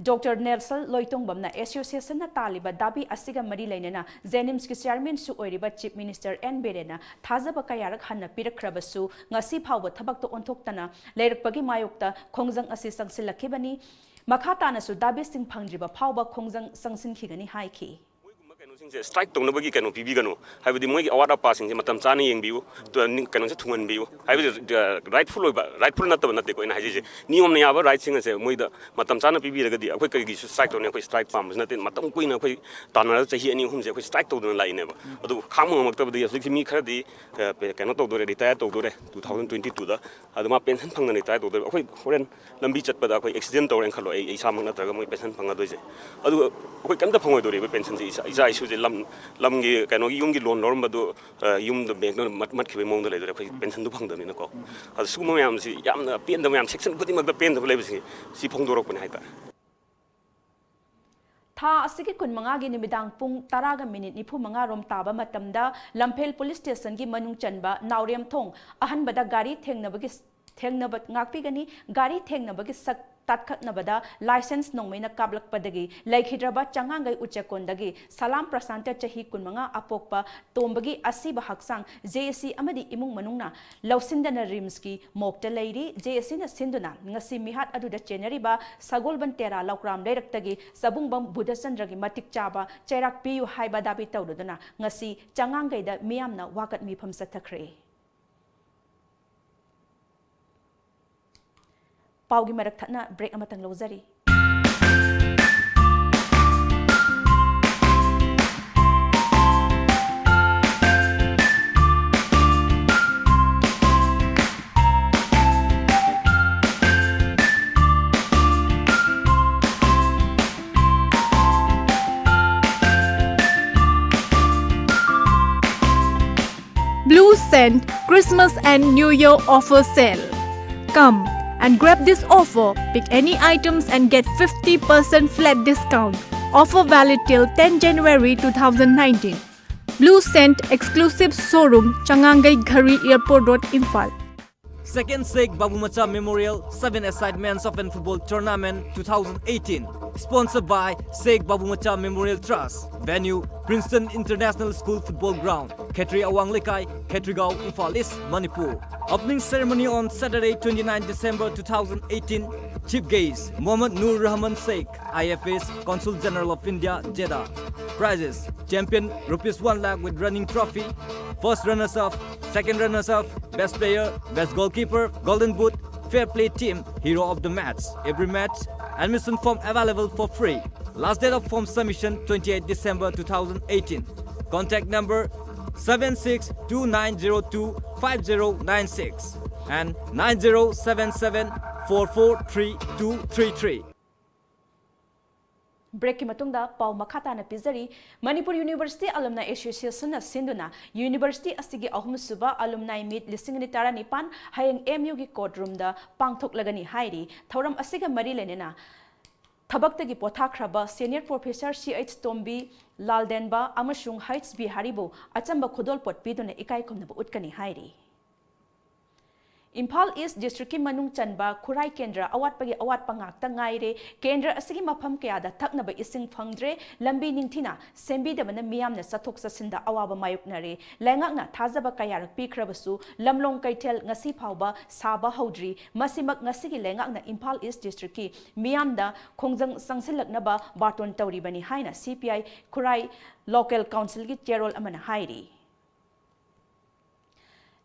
ꯗꯣꯛꯇꯔ ꯅꯦꯜꯁꯟ ꯂꯣꯏꯇꯣꯡꯕꯝꯅ ꯑꯦꯁꯣꯁꯤꯌꯦꯁꯟꯅ ꯇꯥꯜꯂꯤꯕ ꯗꯥꯕꯤ ꯑꯁꯤꯒ ꯃꯔꯤ ꯂꯩꯅꯅ ꯖꯦꯅꯤꯝꯁꯀꯤ ꯆꯤꯌꯔꯃꯦꯟꯁꯨ ꯑꯣꯏꯔꯤꯕ ꯆꯤꯐ ꯃꯤꯅꯤꯁꯇꯔ ꯑꯦꯟ ꯕꯤꯔꯦꯟꯅ ꯊꯥꯖꯕ ꯀꯌꯥꯔꯛ ꯍꯟꯅ ꯄꯤꯔꯛꯈ꯭ꯔꯕꯁꯨ ꯉꯁꯤ ꯐꯥꯎꯕ ꯊꯕꯛꯇ ꯑꯣꯟꯊꯣꯛꯇꯅ ꯂꯩꯔꯛꯄꯒꯤ ꯃꯥꯌꯣꯛꯇ ꯈꯣꯡꯖꯪ ꯑꯁꯤ ꯆꯪꯁꯤꯜꯂꯛꯈꯤꯕꯅꯤ꯫ ꯃꯈꯥ ꯇꯥꯅꯁꯨ ꯗꯥꯕꯤꯁꯤꯡ ꯐꯪꯗ꯭ꯔꯤꯕ ꯐꯥꯎꯕ ꯈꯣꯡꯖꯪ ꯆꯪꯁꯤꯟꯈꯤꯒꯅꯤ ꯍꯥꯏꯈꯤ꯫ ꯃꯣꯏꯒꯨꯝꯕ ꯀꯩꯅꯣꯁꯤꯡꯁꯦ ꯁ꯭ꯇ꯭ꯔꯥꯏꯛ ꯇꯧꯅꯕꯒꯤ ꯀꯩꯅꯣ ꯄꯤꯕꯤꯒꯅꯨ꯫ ꯍꯥꯏꯕꯗꯤ ꯃꯣꯏꯒꯤ ꯑꯋꯥꯠ ꯑꯄꯥꯁꯤꯡꯁꯦ ꯃꯇꯝ ꯆꯥꯅ ꯌꯦꯡꯕꯤꯌꯨ꯫ ꯇꯨ-, ꯅꯤꯡ-, ꯀꯩꯅꯣꯁꯦ ꯊꯨꯡꯍꯟꯕꯤꯌꯨ꯫ ꯍꯥꯏꯕꯗꯤ, ꯑ, ꯔꯥꯏꯠꯐꯨꯜ ꯑꯣꯏꯕ, ꯔꯥꯏꯠꯐꯨꯜ ꯅꯠꯇꯕ ꯅꯠꯇꯦꯀꯣ ꯑꯩꯅ ꯍꯥꯏꯖꯩꯁꯦ꯫ ꯅꯤꯌꯣꯝꯅ ꯌꯥꯕ ꯔꯥꯏꯠꯁꯤꯡ ꯑꯁꯦ ꯃꯣꯏꯗ ꯃꯇꯝ ꯆꯥꯅ ꯄꯤꯕꯤꯔꯒꯗꯤ ꯑꯩꯈꯣꯏ ꯀꯔꯤꯒꯤꯁꯨ ꯁ꯭ꯇ꯭ꯔꯥꯏꯛ ꯇꯧꯅꯤ? ꯑꯩꯈꯣꯏ ꯁ꯭ꯇ꯭ꯔꯥꯏꯛ ꯄꯥꯝꯕꯁꯨ ꯅꯠꯇꯦ꯫ ꯃꯇꯝ ꯀꯨꯏꯅ ꯑꯩꯈꯣꯏ ꯇꯥꯟꯅꯔꯒ ꯆꯍꯤ ꯑꯅꯤ ꯑꯍꯨꯝꯁꯦ ꯑꯩꯈꯣꯏ ꯁ꯭ꯇ꯭ꯔꯥꯏꯛ ꯇꯧꯗꯅ ꯂꯥꯛꯏꯅꯦꯕ꯫ ꯑꯗꯨꯕꯨ ꯈꯥꯡꯕ ꯉꯝꯃꯛꯇꯕꯗꯒꯤ ꯍꯧꯖꯤꯛꯁꯤ ꯃꯤ ꯈꯔꯗꯤ, ꯑ, ꯄꯦ-, ꯀꯩꯅꯣ ꯇꯧꯗꯣꯔꯦ, ꯔꯤꯇꯥꯌꯔ ꯇꯧꯗꯣꯔꯦ꯫ ꯇꯨ ꯊꯥꯎꯖꯟ ꯇ꯭ꯋꯦꯟꯇꯤ ꯇꯨꯗ꯫ ꯑꯗꯣ ꯃꯥ ꯄꯦꯟꯁꯟ ꯐꯪꯗꯅ ꯔꯤꯇꯥꯌꯔ ꯇꯧꯗꯣꯏꯕ꯫ ꯑꯩꯈꯣꯏ ꯍꯣꯔꯦꯟ ꯂꯝꯕꯤ ꯆꯠꯄꯗ ꯑꯩꯈꯣꯏ ꯑꯦꯛꯁꯤꯗꯦꯟ ꯇꯧꯔꯦꯅ ꯈꯜꯂꯣ, ꯑꯩ, ꯑꯩ ꯏꯁꯥꯃꯛ ꯅꯠꯇ꯭ꯔꯒ ꯃꯣꯏ ꯄꯦꯟꯁꯟ ꯐꯪꯉꯗꯣꯏꯁꯦ꯫ ꯑꯗꯨꯒ ꯑꯩꯈꯣꯏ ꯀꯩꯝꯇ ꯐꯪꯉꯣꯏꯗꯣꯔꯤꯕ ꯄꯦꯟꯁꯟꯁꯦ꯫ ꯏꯆꯥ, ꯏꯆꯥ ꯏꯁꯨꯁꯦ ꯂꯝ, ꯂꯝꯒꯤ ꯀꯩꯅꯣꯒꯤ ꯌꯨꯝꯒꯤ ꯂꯣꯟ ꯂꯧꯔꯝꯕꯗꯨ, ꯑ, ꯌꯨꯝꯗ ꯕꯦꯡꯛꯅ ꯃꯠ-, ꯃꯠꯈꯤꯕꯒꯤ ꯃꯑꯣꯡꯗ ꯂꯩꯗꯣꯔꯦ ꯑꯩꯈꯣꯏ ꯄꯦꯟꯁꯟꯗꯨ ꯐꯪꯗꯕꯅꯤꯅꯀꯣ꯫ ꯑꯗꯣ ꯁꯤꯒꯨꯝꯕ ꯃꯌꯥꯝꯁꯤ ꯌꯥꯝꯅ ꯄꯦꯟꯗꯕ ꯃꯌꯥꯝ, ꯁꯦꯛꯁꯟ ꯈꯨꯗꯤꯡꯃꯛꯇ ꯄꯦꯟꯗꯕ ꯂꯩꯕꯁꯤꯡꯁꯦ ꯁꯤ ꯐꯣꯡꯗꯣꯔꯛꯄꯅꯦ ꯍꯥꯏꯇꯥꯔꯦ꯫ ꯊꯥ ꯑꯁꯤꯒꯤ ꯀꯨꯟꯃꯉꯥꯒꯤ ꯅꯨꯃꯤꯗꯥꯡ ꯄꯨꯡ ꯇꯔꯥꯒ ꯃꯤꯅꯤꯠ ꯅꯤꯐꯨ ꯃꯉꯥ ꯔꯣꯝ ꯇꯥꯕ ꯃꯇꯝꯗ ꯂꯝꯐꯦꯜ ꯄꯨꯂꯤꯁ ꯁ꯭ꯇꯦꯁꯟꯒꯤ ꯃꯅꯨꯡ ꯆꯟꯕ ꯅꯥꯎꯔꯦꯝꯊꯣꯡ ꯑꯍꯟꯕꯗ ꯒꯥꯔꯤ ꯊꯦꯡꯅꯕꯒꯤ, ꯊꯦꯡꯅꯕ ꯉꯥꯛꯄꯤꯒꯅꯤ꯫ ꯒꯥꯔꯤ ꯊꯦꯡꯅꯕꯒꯤ ꯁꯛ ꯇꯥꯠꯈꯠꯅꯕꯗ ꯂꯥꯏꯁꯦꯟꯁ ꯅꯣꯡꯃꯩꯅ ꯀꯥꯞꯂꯛꯄꯗꯒꯤ ꯂꯩꯈꯤꯗ꯭ꯔꯕ ꯆꯉꯥꯡꯒꯩ ꯎꯆꯦꯛꯀꯣꯟꯗꯒꯤ ꯁꯂꯥꯝ ꯄ꯭ꯔꯁꯥꯟꯇ ꯆꯍꯤ ꯀꯨꯟꯃꯉꯥ ꯑꯄꯣꯛꯄ ꯇꯣꯝꯕꯒꯤ ꯑꯁꯤꯕ ꯍꯛꯆꯥꯡ ꯖꯦ ꯑꯦ ꯁꯤ ꯑꯃꯗꯤ ꯏꯃꯨꯡ ꯃꯅꯨꯡꯅ ꯂꯧꯁꯤꯟꯗꯅ ꯔꯤꯝꯁꯀꯤ ꯃꯣꯛꯇ ꯂꯩꯔꯤ꯫ ꯖꯦ ꯑꯦ ꯁꯤꯅ ꯁꯤꯟꯗꯨꯅ ꯉꯁꯤ ꯃꯤꯍꯥꯠ ꯑꯗꯨꯗ ꯆꯦꯟꯅꯔꯤꯕ ꯁꯒꯣꯜꯕꯟ ꯇꯦꯔꯥ ꯂꯧꯀ꯭ꯔꯥꯝ ꯂꯩꯔꯛꯇꯒꯤ ꯆꯕꯨꯡꯕꯝ ꯕꯨꯙꯆꯟꯗ꯭ꯔꯒꯤ ꯃꯇꯤꯛ ꯆꯥꯕ ꯆꯩꯔꯥꯛ ꯄꯤꯌꯨ ꯍꯥꯏꯕ ꯗꯥꯕꯤ ꯇꯧꯔꯗꯨꯅ ꯉꯁꯤ ꯆꯉꯥꯡꯒꯩꯗ ꯃꯤꯌꯥꯝꯅ ꯋꯥꯀꯠ ꯃꯤꯐꯝ ꯆꯠꯊꯈ꯭ꯔꯦ꯫ ꯄꯥꯎꯒꯤ ꯃꯔꯛ ꯊꯠꯅ ꯕ꯭ꯔꯦꯛ ꯑꯃꯇꯪ ꯂꯧꯖꯔꯤ꯫ Blue Scent Christmas and New Year Offer Sale. Come and grab this offer. Pick any items and get fifty percent flat discount. Offer valid till ten January two thousand nineteen. Blue Scent exclusive showroom, Changangei Ghari, Airport Road, Imphal. Second Sheikh Babumacha Memorial Seven Aside Men's Open Football Tournament two thousand eighteen. Sponsored by Sheikh Babumacha Memorial Trust. Venue, Princeton International School Football Ground, Khetri Awang Lekai, Khetrigao, Imphal East, Manipur. Opening ceremony on Saturday, twenty-ninth December two thousand eighteen. Chief guest, Mohammad Nur Rahman Sheikh, I F S, Consul General of India, Jeddah. Prizes, champion, rupees one lakh with running trophy. First runners-up, second runners-up, best player, best goalkeeper, golden boot, fair play team, hero of the match. Every match, admission form available for free. Last date of form submission, twenty-eighth December two thousand eighteen. Contact number seven six two nine zero two five zero nine six and nine zero seven seven four four three two three three. Break-ꯀꯤ ꯃꯇꯨꯡꯗ ꯄꯥꯎ ꯃꯈꯥ ꯇꯥꯅ ꯄꯤꯖꯔꯤ꯫ Manipur University Alumni Association-ꯅ ꯁꯤꯟꯗꯨꯅ university ꯑꯁꯤꯒꯤ ꯑꯍꯨꯝꯁꯨꯕ Alumni Meet ꯂꯤꯁꯤꯡ ꯑꯅꯤ ꯇꯔꯥꯅꯤꯄꯥꯟ ꯍꯌꯦꯡ M U-ꯒꯤ court room-ꯗ ꯄꯥꯡꯊꯣꯛꯂꯒꯅꯤ ꯍꯥꯏꯔꯤ꯫ ꯊꯧꯔꯝ ꯑꯁꯤꯒ ꯃꯔꯤ ꯂꯩꯅꯅ ꯊꯕꯛꯇꯒꯤ ꯄꯣꯊꯥꯈ꯭ꯔꯕ Senior Professor C H ꯇꯣꯝꯕꯤ, ꯂꯥꯜꯗꯦꯟꯕ ꯑꯃꯁꯨꯡ H ꯕꯤꯍꯥꯔꯤꯕꯨ ꯑꯆꯝꯕ ꯈꯨꯗꯣꯜꯄꯣꯠ ꯄꯤꯗꯨꯅ ꯏꯀꯥꯏ ꯈꯨꯝꯅꯕ ꯎꯠꯀꯅꯤ ꯍꯥꯏꯔꯤ꯫ ꯏꯝꯐꯥꯜ East District-ꯀꯤ ꯃꯅꯨꯡ ꯆꯟꯕ ꯈꯨꯔꯥꯏ ꯀꯦꯟꯗ꯭ꯔ ꯑꯋꯥꯠꯄꯒꯤ ꯑꯋꯥꯠꯄ ꯉꯥꯛꯇ ꯉꯥꯏꯔꯦ꯫ ꯀꯦꯟꯗ꯭ꯔ ꯑꯁꯤꯒꯤ ꯃꯐꯝ ꯀꯌꯥꯗ ꯊꯛꯅꯕ ꯏꯁꯤꯡ ꯐꯪꯗ꯭ꯔꯦ꯫ ꯂꯝꯕꯤ ꯅꯤꯡꯊꯤꯅ ꯁꯦꯝꯕꯤꯗꯕꯅ ꯃꯤꯌꯥꯝꯅ ꯆꯠꯊꯣꯛ ꯆꯠꯁꯤꯟꯗ ꯑꯋꯥꯕ ꯃꯥꯌꯣꯛꯅꯔꯦ꯫ ꯂꯩꯉꯥꯛꯅ ꯊꯥꯖꯕ ꯀꯌꯥꯔꯛ ꯄꯤꯈ꯭ꯔꯕꯁꯨ ꯂꯝꯂꯣꯡ ꯀꯩꯊꯦꯜ ꯉꯁꯤ ꯐꯥꯎꯕ ꯁꯥꯕ ꯍꯧꯗ꯭ꯔꯤ꯫ ꯃꯁꯤꯃꯛ ꯉꯁꯤꯒꯤ ꯂꯩꯉꯥꯛꯅ ꯏꯝꯐꯥꯜ East District-ꯀꯤ ꯃꯤꯌꯥꯝꯗ ꯈꯣꯡꯖꯪ ꯆꯪꯁꯤꯜꯂꯛꯅꯕ ꯕꯥꯔꯇꯣꯟ ꯇꯧꯔꯤꯕꯅꯤ ꯍꯥꯏꯅ C P I Khurai Local Council-ꯒꯤ ꯆꯦꯔꯣꯜ ꯑꯃꯅ ꯍꯥꯏꯔꯤ꯫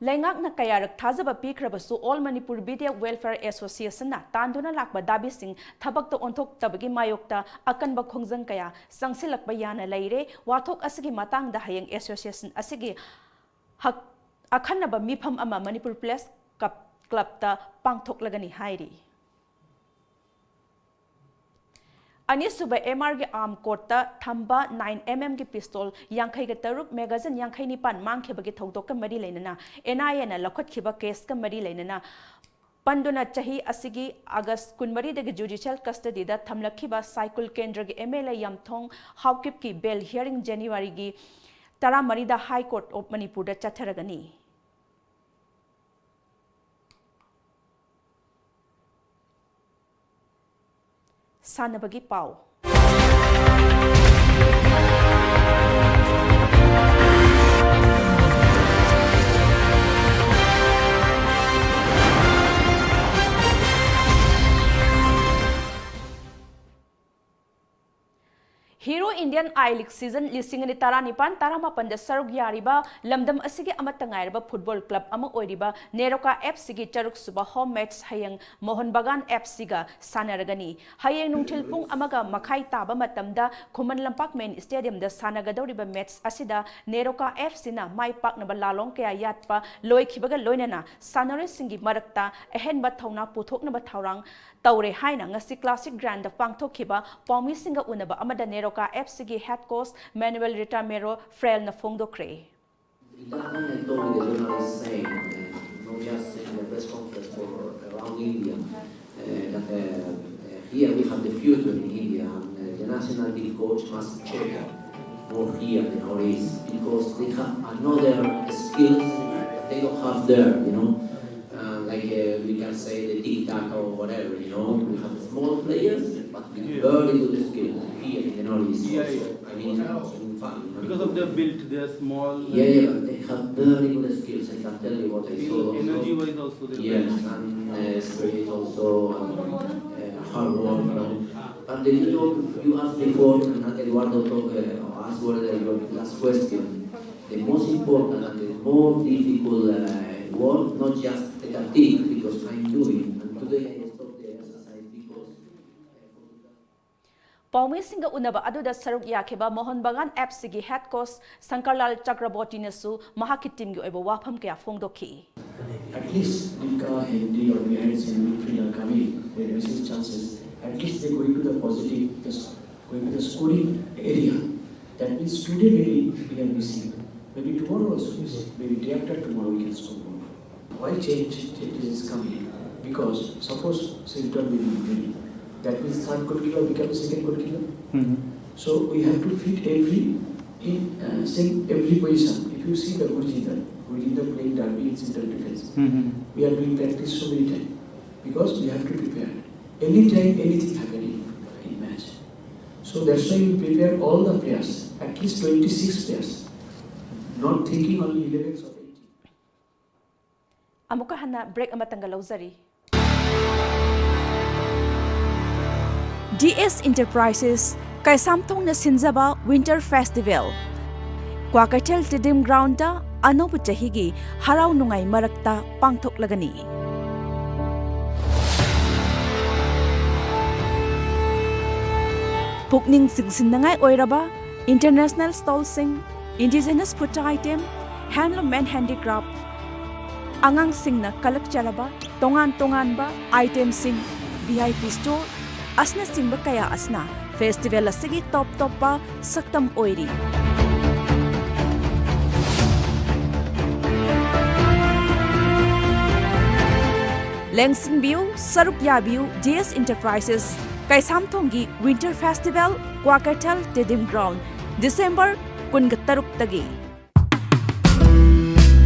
ꯂꯩꯉꯥꯛꯅ ꯀꯌꯥꯔꯛ ꯊꯥꯖꯕ ꯄꯤꯈ꯭ꯔꯕꯁꯨ All Manipur Bidya Welfare Association-ꯅ ꯇꯥꯟꯗꯨꯅ ꯂꯥꯛꯄ ꯗꯥꯕꯤꯁꯤꯡ ꯊꯕꯛꯇ ꯑꯣꯟꯊꯣꯛꯇꯕꯒꯤ ꯃꯥꯌꯣꯛꯇ ꯑꯀꯟꯕ ꯈꯣꯡꯖꯪ ꯀꯌꯥ ꯆꯪꯁꯤꯜꯂꯛꯄ ꯌꯥꯅ ꯂꯩꯔꯦ꯫ ꯋꯥꯊꯣꯛ ꯑꯁꯤꯒꯤ ꯃꯇꯥꯡꯗ ꯍꯌꯦꯡ association ꯑꯁꯤꯒꯤ ꯍꯛ-, ꯑꯈꯟꯅꯕ ꯃꯤꯐꯝ ꯑꯃ Manipur Press Club-, Club-ꯇ ꯄꯥꯡꯊꯣꯛꯂꯒꯅꯤ ꯍꯥꯏꯔꯤ꯫ ꯑꯅꯤꯁꯨꯕ M R-ꯒꯤ arm court-ꯇ ꯊꯝꯕ nine M M-ꯒꯤ pistol ꯌꯥꯡꯈꯩꯒ ꯇꯔꯨꯛ, magazine ꯌꯥꯡꯈꯩ ꯅꯤꯄꯥꯟ ꯃꯥꯡꯈꯤꯕꯒꯤ ꯊꯧꯗꯣꯛꯀ ꯃꯔꯤ ꯂꯩꯅꯅ N I A-ꯅ ꯂꯧꯈꯠꯈꯤꯕ case-ꯀ ꯃꯔꯤ ꯂꯩꯅꯅ ꯄꯟꯗꯨꯅ ꯆꯍꯤ ꯑꯁꯤꯒꯤ August ꯀꯨꯟꯃꯔꯤꯗꯒꯤ judicial custody-ꯗ ꯊꯝꯂꯛꯈꯤꯕ ꯁꯥꯏꯀꯨꯜ ꯀꯦꯟꯗ꯭ꯔꯒꯤ M L A ꯌꯥꯝꯊꯣꯡ ꯍꯥꯎꯀꯤꯞꯀꯤ bail hearing January-ꯒꯤ ꯇꯔꯥꯃꯔꯤꯗ High Court of Manipur-ꯗ ꯆꯠꯊꯔꯒꯅꯤ꯫ ꯁꯥꯟꯅꯕꯒꯤ ꯄꯥꯎ꯫ Hero Indian I League season ꯂꯤꯁꯤꯡ ꯑꯅꯤ ꯇꯔꯥꯅꯤꯄꯥꯟ ꯇꯔꯥꯃꯥꯄꯟꯗ ꯁꯔꯨꯛ ꯌꯥꯔꯤꯕ ꯂꯝꯗꯝ ꯑꯁꯤꯒꯤ ꯑꯃꯠꯇ ꯉꯥꯏꯔꯕ football club ꯑꯃ ꯑꯣꯏꯔꯤꯕ ꯅꯦꯔꯣꯀꯥ F Cꯒꯤ ꯇꯔꯨꯛ ꯁꯨꯕ home match ꯍꯌꯦꯡ ꯃꯣꯍꯟ ꯕꯒꯥꯟ F Cꯒ ꯁꯥꯟꯅꯔꯒꯅꯤ꯫ ꯍꯌꯦꯡ ꯅꯨꯡꯊꯤꯜ ꯄꯨꯡ ꯑꯃꯒ ꯃꯈꯥꯏ ꯇꯥꯕ ꯃꯇꯝꯗ ꯈꯨꯃꯟ ꯂꯝꯄꯥꯛ main stadiumꯗ ꯁꯥꯟꯅꯒꯗꯧꯔꯤꯕ match ꯑꯁꯤꯗ ꯅꯦꯔꯣꯀꯥ F Cꯅ ꯃꯥꯏ ꯄꯥꯛꯅꯕ ꯂꯥꯂꯣꯡ ꯀꯌꯥ ꯌꯥꯠꯄ ꯂꯣꯏꯈꯤꯕꯒ ꯂꯣꯏꯅꯅ ꯁꯥꯟꯅꯔꯣꯏꯁꯤꯡꯒꯤ ꯃꯔꯛꯇ ꯑꯍꯦꯟꯕ ꯊꯧꯅꯥ ꯄꯨꯊꯣꯛꯅꯕ ꯊꯧꯔꯥꯡ ꯇꯧꯔꯦ ꯍꯥꯏꯅ ꯉꯁꯤ Classic Groundꯗ ꯄꯥꯡꯊꯣꯛꯈꯤꯕ ꯄꯥꯎꯃꯤꯁꯤꯡꯒ ꯎꯅꯕ ꯑꯃꯗ NEROCA F Cꯒꯤ head coach Manuel Ritamero Freelꯅ ꯐꯣꯡꯗꯣꯛꯈ꯭ꯔꯦ꯫ In that moment, I told the journalists saying, uh, not just in the press conference for around India, uh, that uh, uh, here we have the future in India, and uh, the national team coach must check more here in the Northeast because they have another skills that they don't have there, you know, uh, like uh, we can say the tiki-taka or whatever, you know, we have small players, but with very good skills here in the Northeast also. I mean, in fact, Because of their build, they are small. Yeah, yeah, but they have very good skills. I can tell you what I saw. Energy wise also they are Yes, and uh, spirit also, and uh, hard work, you know. But the thing you asked before, and Eduardo talked uh, asked whether your last question, the most important and the more difficult uh, work, not just the tactic, because I'm doing, and today I stopped the exercise because. ꯄꯥꯎꯃꯤꯁꯤꯡꯒ ꯎꯅꯕ ꯑꯗꯨꯗ ꯁꯔꯨꯛ ꯌꯥꯈꯤꯕ Mohan ꯕꯒꯥꯟ F Cꯒꯤ head coach ꯁꯪꯀꯔꯂꯥꯜ ꯆꯀ꯭ꯔꯕꯣꯔꯇꯤꯅꯁꯨ ꯃꯍꯥꯛꯀꯤ teamꯒꯤ ꯑꯣꯏꯕ ꯋꯥꯐꯝ ꯀꯌꯥ ꯐꯣꯡꯗꯣꯛꯈꯤ꯫ At least Dinka, Henry or Mihail Singh midfield are coming, they are missing chances. At least they going to the positive, the, going to the scoring area. That means today maybe we are missing. Maybe tomorrow also missing. Maybe day after tomorrow we can score more. Why change changes is coming? Because suppose Singleton will be injured. That means third goalkeeper become second goalkeeper. So we have to fit every in uh, same every position. If you see the Gurjinder, Gurjinder playing derby in central defense. We are doing practice so many times because we have to prepare. Anytime anything happening, So that's why we prepare all the players, at least twenty-six players, not thinking only elevens or eighteen. ꯑꯃꯨꯛꯀ ꯍꯟꯅ break ꯑꯃꯇꯪꯒ ꯂꯧꯖꯔꯤ꯫ D S enterprises ꯀꯩꯁꯥꯝꯊꯣꯡꯅ ꯁꯤꯟꯖꯕ winter festival Kwakeithel stadium ground ꯑꯅꯧꯕ ꯆꯍꯤꯒꯤ ꯍꯔꯥꯎ ꯅꯨꯡꯉꯥꯏ ꯃꯔꯛꯇ ꯄꯥꯡꯊꯣꯛꯂꯒꯅꯤ꯫ ꯄꯨꯛꯅꯤꯡ ꯆꯤꯡꯁꯤꯟꯅꯤꯡꯉꯥꯏ ꯑꯣꯏꯔꯕ ꯏꯟꯇꯔꯅꯦꯁꯅꯦꯜ ꯁ꯭ꯇꯣꯜꯁꯤꯡ, indigenous food item, handloom and handicraft, ꯑꯉꯥꯡꯁꯤꯡꯅ ꯀꯂꯛꯆꯔꯕ ꯇꯣꯉꯥꯟ ꯇꯣꯉꯥꯟꯕ ꯑꯥꯏꯇꯦꯝꯁꯤꯡ, ꯚꯤ ꯑꯥꯏ ꯄꯤ ꯁ꯭ꯇꯣꯔ ꯑꯁꯤꯅꯆꯤꯡꯕ ꯀꯌꯥ ꯑꯁꯤꯅ ꯐꯦꯁꯇꯤꯚꯦꯜ ꯑꯁꯤꯒꯤ ꯇꯣꯞ ꯇꯣꯞꯄ ꯁꯛꯇꯝ ꯑꯣꯏꯔꯤ꯫ ꯂꯦꯡꯁꯤꯟꯕꯤꯌꯨ, ꯁꯔꯨꯛ ꯌꯥꯕꯤꯌꯨ ꯗꯤ ꯑꯦꯁ ꯏꯟꯇꯔꯄ꯭ꯔꯥꯏꯁꯦꯁ ꯀꯩꯁꯥꯝꯊꯣꯡꯒꯤ winter festival, Kwakeithel stadium ground, December ꯀꯨꯟꯒ ꯇꯔꯨꯛꯇꯒꯤ꯫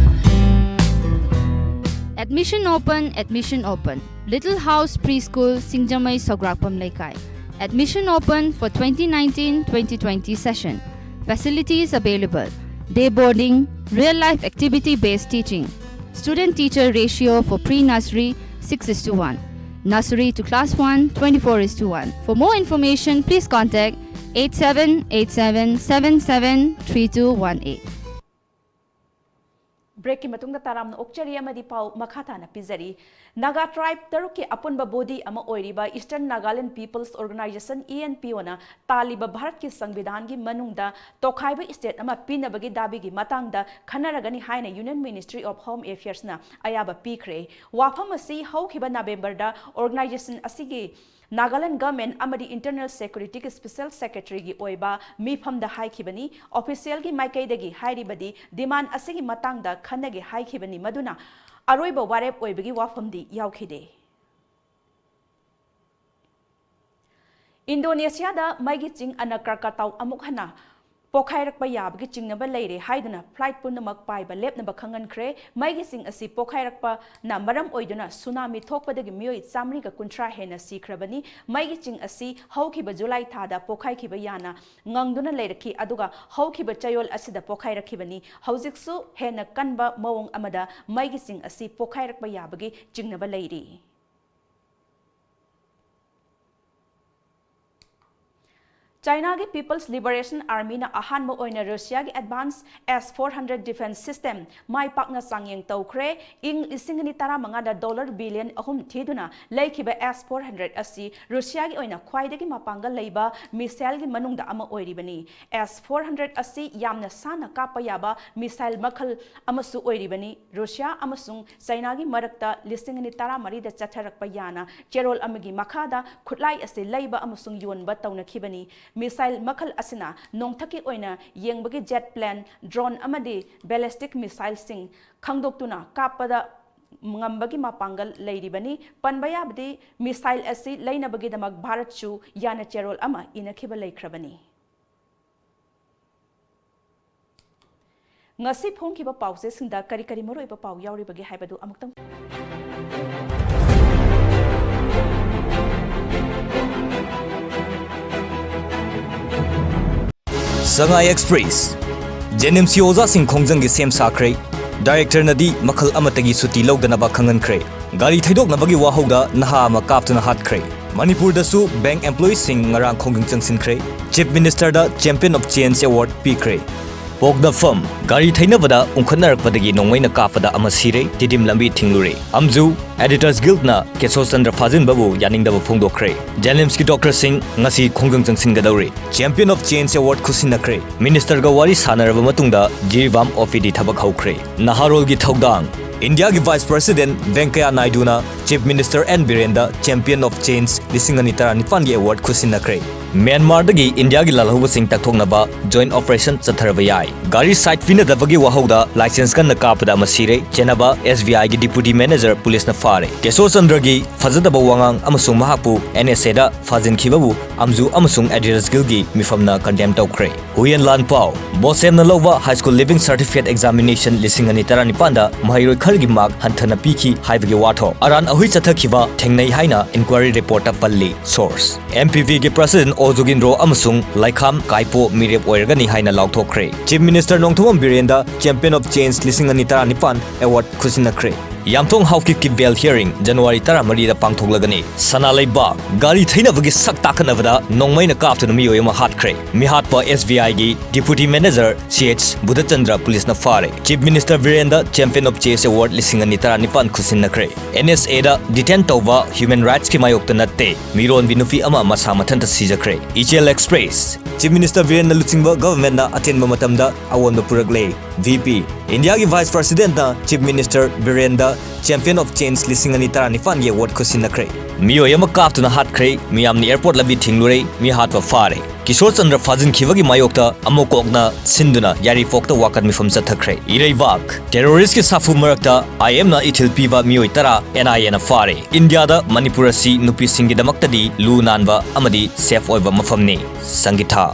Admission open, admission open. Little House Preschool, Singjamei, Sograkpam Leikai. Admission open for twenty nineteen twenty twenty session. Facilities available: day boarding, real life activity based teaching. Student teacher ratio for pre nursery six is to one. Nursery to class one, twenty-four is to one. For more information, please contact eight seven eight seven seven seven three two one eight. ꯕ꯭ꯔꯦꯛꯀꯤ ꯃꯇꯨꯡꯗ ꯇꯔꯥꯝꯅ ꯑꯣꯛꯆꯔꯤ ꯑꯃꯗꯤ ꯄꯥꯎ ꯃꯈꯥ ꯇꯥꯅ ꯄꯤꯖꯔꯤ꯫ ꯅꯥꯒꯥ ꯇ꯭ꯔꯥꯏꯕ ꯇꯔꯨꯛꯀꯤ ꯑꯄꯨꯟꯕ body ꯑꯃ ꯑꯣꯏꯔꯤꯕ Eastern Nagaland People's Organisation, E N P O ꯅ ꯇꯥꯜꯂꯤꯕ ꯚꯥꯔꯠꯀꯤ ꯁꯪꯕꯤꯙꯥꯟꯒꯤ ꯃꯅꯨꯡꯗ ꯇꯣꯈꯥꯏꯕ ꯁ꯭ꯇꯦꯠ ꯑꯃ ꯄꯤꯅꯕꯒꯤ ꯗꯥꯕꯤꯒꯤ ꯃꯇꯥꯡꯗ ꯈꯟꯅꯔꯒꯅꯤ ꯍꯥꯏꯅ Union Ministry of Home Affairs ꯅ ꯑꯌꯥꯕ ꯄꯤꯈ꯭ꯔꯦ꯫ ꯋꯥꯐꯝ ꯑꯁꯤ ꯍꯧꯈꯤꯕ ꯅꯕꯦꯝꯕꯔꯗ ꯑꯣꯔꯒꯅꯥꯏꯖꯦꯁꯟ ꯑꯁꯤꯒꯤ ꯅꯥꯒꯥꯂꯦꯟ ꯒꯚꯔꯟꯃꯦꯟꯠ ꯑꯃꯗꯤ ꯏꯟꯇꯔꯅꯦꯜ ꯁꯦꯀ꯭ꯌꯨꯔꯤꯇꯤꯒꯤ ꯁ꯭ꯄꯦꯁꯦꯜ ꯁꯦꯀ꯭ꯔꯦꯇꯔꯤꯒꯤ ꯑꯣꯏꯕ ꯃꯤꯐꯝꯗ ꯍꯥꯏꯈꯤꯕꯅꯤ꯫ ꯑꯣꯐꯤꯁꯤꯌꯦꯜꯒꯤ ꯃꯥꯏꯀꯩꯗꯒꯤ ꯍꯥꯏꯔꯤꯕꯗꯤ ꯗꯤꯃꯥꯟꯗ ꯑꯁꯤꯒꯤ ꯃꯇꯥꯡꯗ ꯈꯟꯅꯒꯦ ꯍꯥꯏꯈꯤꯕꯅꯤ, ꯃꯗꯨꯅ ꯑꯔꯣꯏꯕ ꯋꯥꯔꯦꯞ ꯑꯣꯏꯕꯒꯤ ꯋꯥꯐꯝꯗꯤ ꯌꯥꯎꯈꯤꯗꯦ꯫ ꯏꯟꯗꯣꯅꯦꯁꯤꯌꯥꯗ ꯃꯩꯒꯤ ꯆꯤꯡ ꯑꯅ ꯀ꯭ꯔꯀꯥꯇꯥꯎ ꯑꯃꯨꯛ ꯍꯟꯅ ꯄꯣꯈꯥꯏꯔꯛꯄ ꯌꯥꯕꯒꯤ ꯆꯤꯡꯅꯕ ꯂꯩꯔꯦ ꯍꯥꯏꯗꯨꯅ flight ꯄꯨꯝꯅꯃꯛ ꯄꯥꯏꯕ ꯂꯦꯞꯅꯕ ꯈꯪꯍꯟꯈ꯭ꯔꯦ꯫ ꯃꯩꯒꯤ ꯆꯤꯡ ꯑꯁꯤ ꯄꯣꯈꯥꯏꯔꯛꯄꯅ ꯃꯔꯝ ꯑꯣꯏꯗꯨꯅ ꯁꯨꯅꯥꯃꯤ ꯊꯣꯛꯄꯗꯒꯤ ꯃꯤꯑꯣꯏ ꯆꯥꯃꯔꯤꯒ ꯀꯨꯟꯊ꯭ꯔꯥ ꯍꯦꯟꯅ ꯁꯤꯈ꯭ꯔꯕꯅꯤ꯫ ꯃꯩꯒꯤ ꯆꯤꯡ ꯑꯁꯤ ꯍꯧꯈꯤꯕ ꯖꯨꯂꯥꯏ ꯊꯥꯗ ꯄꯣꯈꯥꯏꯈꯤꯕ ꯌꯥꯅ ꯉꯪꯗꯨꯅ ꯂꯩꯔꯛꯈꯤ, ꯑꯗꯨꯒ ꯍꯧꯈꯤꯕ ꯆꯌꯣꯜ ꯑꯁꯤꯗ ꯄꯣꯈꯥꯏꯔꯛꯈꯤꯕꯅꯤ꯫ ꯍꯧꯖꯤꯛꯁꯨ ꯍꯦꯟꯅ ꯀꯟꯕ ꯃꯑꯣꯡ ꯑꯃꯗ ꯃꯩꯒꯤ ꯆꯤꯡ ꯑꯁꯤ ꯄꯣꯈꯥꯏꯔꯛꯄ ꯌꯥꯕꯒꯤ ꯆꯤꯡꯅꯕ ꯂꯩꯔꯤ꯫ ꯆꯥꯏꯅꯥꯒꯤ People's Liberation Armyꯅ ꯑꯍꯥꯟꯕ ꯑꯣꯏꯅ ꯔꯨꯁꯤꯌꯥꯒꯤ advanced S four hundred defense system ꯃꯥꯏ ꯄꯥꯛꯅ ꯆꯥꯡꯌꯦꯡ ꯇꯧꯈ꯭ꯔꯦ꯫ ꯏꯪ ꯂꯤꯁꯤꯡ ꯑꯅꯤ ꯇꯔꯥꯃꯉꯥꯗ dollar billion ꯑꯍꯨꯝ ꯊꯤꯗꯨꯅ ꯂꯩꯈꯤꯕ S four hundred ꯑꯁꯤ ꯔꯨꯁꯤꯌꯥꯒꯤ ꯑꯣꯏꯅ ꯈ꯭ꯋꯥꯏꯗꯒꯤ ꯃꯄꯥꯡꯒꯜ ꯂꯩꯕ missileꯒꯤ ꯃꯅꯨꯡꯗ ꯑꯃ ꯑꯣꯏꯔꯤꯕꯅꯤ꯫ S four hundred ꯑꯁꯤ ꯌꯥꯝꯅ ꯁꯥꯟꯅ ꯀꯥꯞꯄ ꯌꯥꯕ missile ꯃꯈꯜ ꯑꯃꯁꯨ ꯑꯣꯏꯔꯤꯕꯅꯤ꯫ ꯔꯨꯁꯤꯌꯥ ꯑꯃꯁꯨꯡ ꯆꯥꯏꯅꯥꯒꯤ ꯃꯔꯛꯇ ꯂꯤꯁꯤꯡ ꯑꯅꯤ ꯇꯔꯥꯃꯔꯤꯗ ꯆꯠꯊꯔꯛꯄ ꯌꯥꯅ ꯆꯦꯔꯣꯜ ꯑꯃꯒꯤ ꯃꯈꯥꯗ ꯈꯨꯠꯂꯥꯏ ꯑꯁꯤ ꯂꯩꯕ ꯑꯃꯁꯨꯡ ꯌꯣꯟꯕ ꯇꯧꯅꯈꯤꯕꯅꯤ꯫ Missile ꯃꯈꯜ ꯑꯁꯤꯅ ꯅꯣꯡꯊꯛꯀꯤ ꯑꯣꯏꯅ ꯌꯦꯡꯕꯒꯤ jet plane, drone ꯑꯃꯗꯤ ballistic missileꯁꯤꯡ ꯈꯪꯗꯣꯛꯇꯨꯅ ꯀꯥꯞꯄꯗ ꯉꯝꯕꯒꯤ ꯃꯄꯥꯡꯒꯜ ꯂꯩꯔꯤꯕꯅꯤ꯫ ꯄꯟꯕ ꯌꯥꯕꯗꯤ, missile ꯑꯁꯤ ꯂꯩꯅꯕꯒꯤꯗꯃꯛ ꯚꯥꯔꯠꯁꯨ ꯌꯥꯅ ꯆꯦꯔꯣꯜ ꯑꯃ ꯏꯅꯈꯤꯕ ꯂꯩꯈ꯭ꯔꯕꯅꯤ꯫ ꯉꯁꯤ ꯐꯣꯡꯈꯤꯕ ꯄꯥꯎꯆꯦꯁꯤꯡꯗ ꯀꯔꯤ ꯀꯔꯤ ꯃꯔꯨꯑꯣꯏꯕ ꯄꯥꯎ ꯌꯥꯎꯔꯤꯕꯒꯦ ꯍꯥꯏꯕꯗꯨ ꯑꯃꯨꯛꯇꯪ꯫ ꯁꯉꯥꯏ ꯑꯦꯛꯁꯄ꯭ꯔꯦꯁ꯫ ꯖꯦꯅꯤꯝꯁꯀꯤ ꯑꯣꯖꯥꯁꯤꯡ ꯈꯣꯡꯖꯪꯒꯤ ꯁꯦꯝ ꯁꯥꯈ꯭ꯔꯦ꯫ ꯗꯥꯏꯔꯦꯛꯇꯔꯅꯗꯤ ꯃꯈꯜ ꯑꯃꯠꯇꯒꯤ ꯁꯨꯇꯤ ꯂꯧꯗꯅꯕ ꯈꯪꯍꯟꯈ꯭ꯔꯦ꯫ ꯒꯥꯔꯤ ꯊꯩꯗꯣꯛꯅꯕꯒꯤ ꯋꯥꯍꯧꯗ ꯅꯍꯥ ꯑꯃ ꯀꯥꯞꯇꯨꯅ ꯍꯥꯠꯈ꯭ꯔꯦ꯫ ꯃꯅꯤꯄꯨꯔꯗꯁꯨ ꯕꯦꯡꯛ ꯑꯦꯝꯄ꯭ꯂꯣꯌꯤꯁꯤꯡ ꯉꯔꯥꯡ ꯈꯣꯡꯖꯪ ꯆꯪꯁꯤꯟꯈ꯭ꯔꯦ꯫ ꯆꯤꯐ ꯃꯤꯅꯤꯁꯇꯔꯗ Champion of Change Award ꯄꯤꯈ꯭ꯔꯦ꯫ ꯄꯣꯛꯅꯐꯝ꯫ ꯒꯥꯔꯤ ꯊꯩꯅꯕꯗ ꯎꯪꯈꯠꯅꯔꯛꯄꯗꯒꯤ ꯅꯣꯡꯃꯩꯅ ꯀꯥꯞꯄꯗ ꯑꯃ ꯁꯤꯔꯦ, ꯇꯤꯗꯤꯝ ꯂꯝꯕꯤ ꯊꯤꯡꯂꯨꯔꯦ꯫ ꯑꯝꯖꯨ, Editors Guildꯅ ꯀꯦꯁꯣꯔ ꯆꯟꯗ꯭ꯔ ꯐꯥꯖꯤꯟꯕꯕꯨ ꯌꯥꯅꯤꯡꯗꯕ ꯐꯣꯡꯗꯣꯛꯈ꯭ꯔꯦ꯫ ꯖꯦꯅꯤꯝꯁꯀꯤ ꯗꯣꯛꯇꯔꯁꯤꯡ ꯉꯁꯤ ꯈꯣꯡꯖꯪ ꯆꯪꯁꯤꯟꯒꯗꯧꯔꯤ꯫ Champion of Change Award ꯈꯨꯠꯁꯤꯟꯅꯈ꯭ꯔꯦ꯫ ꯃꯤꯅꯤꯁꯇꯔꯒ ꯋꯥꯔꯤ ꯁꯥꯟꯅꯔꯕ ꯃꯇꯨꯡꯗ ꯖꯤꯔꯤꯕꯥꯝ ꯑꯣ ꯄꯤ ꯗꯤ ꯊꯕꯛ ꯍꯧꯈ꯭ꯔꯦ꯫ ꯅꯍꯥꯔꯣꯜꯒꯤ ꯊꯧꯗꯥꯡ꯫ ꯏꯟꯗꯤꯌꯥꯒꯤ ꯚꯥꯏꯁ ꯄ꯭ꯔꯁꯤꯗꯦꯟꯠ ꯚꯦꯡꯀꯌꯥ ꯅꯥꯏꯗꯨꯅ ꯆꯤꯐ ꯃꯤꯅꯤꯁꯇꯔ ꯑꯦꯟ ꯕꯤꯔꯦꯟꯗ Champion of Change ꯂꯤꯁꯤꯡ ꯑꯅꯤ ꯇꯔꯥꯅꯤꯄꯥꯟꯒꯤ ꯑꯦꯋꯥꯔꯗ ꯈꯨꯠꯁꯤꯟꯅꯈ꯭ꯔꯦ꯫ ꯃ꯭ꯌꯥꯟꯃꯥꯔꯗꯒꯤ ꯏꯟꯗꯤꯌꯥꯒꯤ ꯂꯥꯜꯍꯧꯕꯁꯤꯡ ꯇꯛꯊꯣꯛꯅꯕ ꯖꯣꯏꯟꯠ ꯑꯣꯄꯔꯦꯁꯟ ꯆꯠꯊꯔꯕ ꯌꯥꯏ꯫ ꯒꯥꯔꯤ ꯁꯥꯏꯠ ꯄꯤꯅꯗꯕꯒꯤ ꯋꯥꯍꯧꯗ ꯂꯥꯏꯁꯦꯟꯁ ꯀꯟꯅ ꯀꯥꯞꯄꯗ ꯑꯃ ꯁꯤꯔꯦ, ꯆꯦꯟꯅꯕ ꯑꯦꯁ ꯕꯤ ꯑꯥꯏꯒꯤ ꯗꯤꯄꯨꯇꯤ ꯃꯦꯅꯦꯖꯔ ꯄꯨꯂꯤꯁꯅ ꯐꯥꯔꯦ꯫ ꯀꯦꯁꯣꯔ ꯆꯟꯗ꯭ꯔꯒꯤ ꯐꯖꯗꯕ ꯋꯥꯉꯥꯡ ꯑꯃꯁꯨꯡ ꯃꯍꯥꯛꯄꯨ ꯑꯦꯟ ꯑꯦꯁ ꯑꯦꯗ ꯐꯥꯖꯤꯟꯈꯤꯕꯕꯨ ꯑꯝꯖꯨ ꯑꯃꯁꯨꯡ ꯑꯦꯗꯤꯗꯥꯁ ꯒꯤꯜꯒꯤ ꯃꯤꯐꯝꯅ ꯀꯟꯗꯦꯝ ꯇꯧꯈ꯭ꯔꯦ꯫ ꯍꯨꯏꯌꯦꯟ ꯂꯥꯟꯄꯥꯎ, ꯕꯣꯁꯦꯝꯅ ꯂꯧꯕ High School Leaving Certificate Examination ꯂꯤꯁꯤꯡ ꯑꯅꯤ ꯇꯔꯥꯅꯤꯄꯥꯟꯗ ꯃꯍꯩꯔꯣꯏ ꯈꯔꯒꯤ mark ꯍꯟꯊꯅ ꯄꯤꯈꯤ ꯍꯥꯏꯕꯒꯤ ꯋꯥꯊꯣꯛ꯫ ꯑꯔꯥꯟ ꯑꯍꯨꯏ ꯆꯠꯊꯈꯤꯕ ꯊꯦꯡꯅꯩ ꯍꯥꯏꯅ inquiry reportꯇ ꯄꯜꯂꯤ꯫ Source, M P Vꯒꯤ President ꯑꯣ ꯖꯨꯒꯤꯟꯗ꯭ꯔꯣ ꯑꯃꯁꯨꯡ ꯂꯩꯈꯥꯝ ꯀꯥꯏꯄꯣ ꯃꯤꯔꯦꯞ ꯑꯣꯏꯔꯒꯅꯤ ꯍꯥꯏꯅ ꯂꯥꯎꯊꯣꯛꯈ꯭ꯔꯦ꯫ Chief Minister Nongthombam ꯕꯤꯔꯦꯟꯗ Champion of Change ꯂꯤꯁꯤꯡ ꯑꯅꯤ ꯇꯔꯥꯅꯤꯄꯥꯟ award ꯈꯨꯠꯁꯤꯟꯅꯈ꯭ꯔꯦ꯫ ꯌꯥꯝꯊꯣꯡ ꯍꯥꯎꯀꯤꯞꯀꯤ bail hearing January ꯇꯔꯥꯃꯔꯤꯗ ꯄꯥꯡꯊꯣꯛꯂꯒꯅꯤ꯫ ꯁꯅꯥ ꯂꯩꯕꯥꯛ, ꯒꯥꯔꯤ ꯊꯩꯅꯕꯒꯤ ꯁꯛ ꯇꯥꯛꯈꯠꯅꯕꯗ ꯅꯣꯡꯃꯩꯅ ꯀꯥꯞꯇꯨꯅ ꯃꯤꯑꯣꯏ ꯑꯃ ꯍꯥꯠꯈ꯭ꯔꯦ꯫ ꯃꯤꯍꯥꯠꯄ S B Iꯒꯤ Deputy Manager C H Budhachandra ꯄꯨꯂꯤꯁꯅ ꯐꯥꯔꯦ꯫ Chief Minister ꯕꯤꯔꯦꯟꯗ Champion of Change Award ꯂꯤꯁꯤꯡ ꯑꯅꯤ ꯇꯔꯥꯅꯤꯄꯥꯟ ꯈꯨꯠꯁꯤꯟꯅꯈ꯭ꯔꯦ꯫ N S Aꯗ detain ꯇꯧꯕ human rightsꯀꯤ ꯃꯥꯌꯣꯛꯇ ꯅꯠꯇꯦ꯫ ꯃꯤꯔꯣꯟꯕꯤ ꯅꯨꯄꯤ ꯑꯃ ꯃꯁꯥ ꯃꯊꯟꯇ ꯁꯤꯖꯈ꯭ꯔꯦ꯫ ꯏꯆꯦꯜ Express, Chief Minister ꯕꯤꯔꯦꯟꯅ ꯂꯨꯆꯤꯡꯕ governmentꯅ ꯑꯇꯦꯟꯕ ꯃꯇꯝꯗ ꯑꯑꯣꯟꯕ ꯄꯨꯔꯛꯂꯦ꯫ V P, ꯏꯟꯗꯤꯌꯥꯒꯤ Vice Presidentꯅ Chief Minister ꯕꯤꯔꯦꯟꯗ Champion of Change ꯂꯤꯁꯤꯡ ꯑꯅꯤ ꯇꯔꯥꯅꯤꯄꯥꯟꯒꯤ award ꯈꯨꯠꯁꯤꯟꯅꯈ꯭ꯔꯦ꯫ ꯃꯤꯑꯣꯏ ꯑꯃ ꯀꯥꯞꯇꯨꯅ ꯍꯥꯠꯈ꯭ꯔꯦ, ꯃꯤꯌꯥꯝꯅ airport ꯂꯝꯕꯤ ꯊꯤꯡꯂꯨꯔꯦ, ꯃꯤꯍꯥꯠꯄ ꯐꯥꯔꯦ꯫ ꯀꯤꯁꯣꯔ ꯆꯟꯗ꯭ꯔ ꯐꯥꯖꯤꯟꯈꯤꯕꯒꯤ ꯃꯥꯌꯣꯛꯇ ꯑꯃꯨꯛ ꯀꯣꯛꯅ ꯁꯤꯟꯗꯨꯅ ꯌꯥꯏꯔꯤꯄꯣꯛꯇ ꯋꯥꯀꯠ ꯃꯤꯐꯝ ꯆꯠꯊꯈ꯭ꯔꯦ꯫ ꯏꯔꯩꯕꯥꯛ, terroristꯀꯤ ꯁꯥꯐꯨ ꯃꯔꯛꯇ I M ꯅ ꯏꯊꯤꯜ ꯄꯤꯕ ꯃꯤꯑꯣꯏ ꯇꯔꯥ N I Aꯅ ꯐꯥꯔꯦ꯫ ꯏꯟꯗꯤꯌꯥꯗ ꯃꯅꯤꯄꯨꯔ ꯑꯁꯤ ꯅꯨꯄꯤꯁꯤꯡꯒꯤꯗꯃꯛꯇꯗꯤ ꯂꯨ ꯅꯥꯟꯕ ꯑꯃꯗꯤ safe ꯑꯣꯏꯕ ꯃꯐꯝꯅꯤ꯫ ꯁꯪꯒꯤꯊꯥ꯫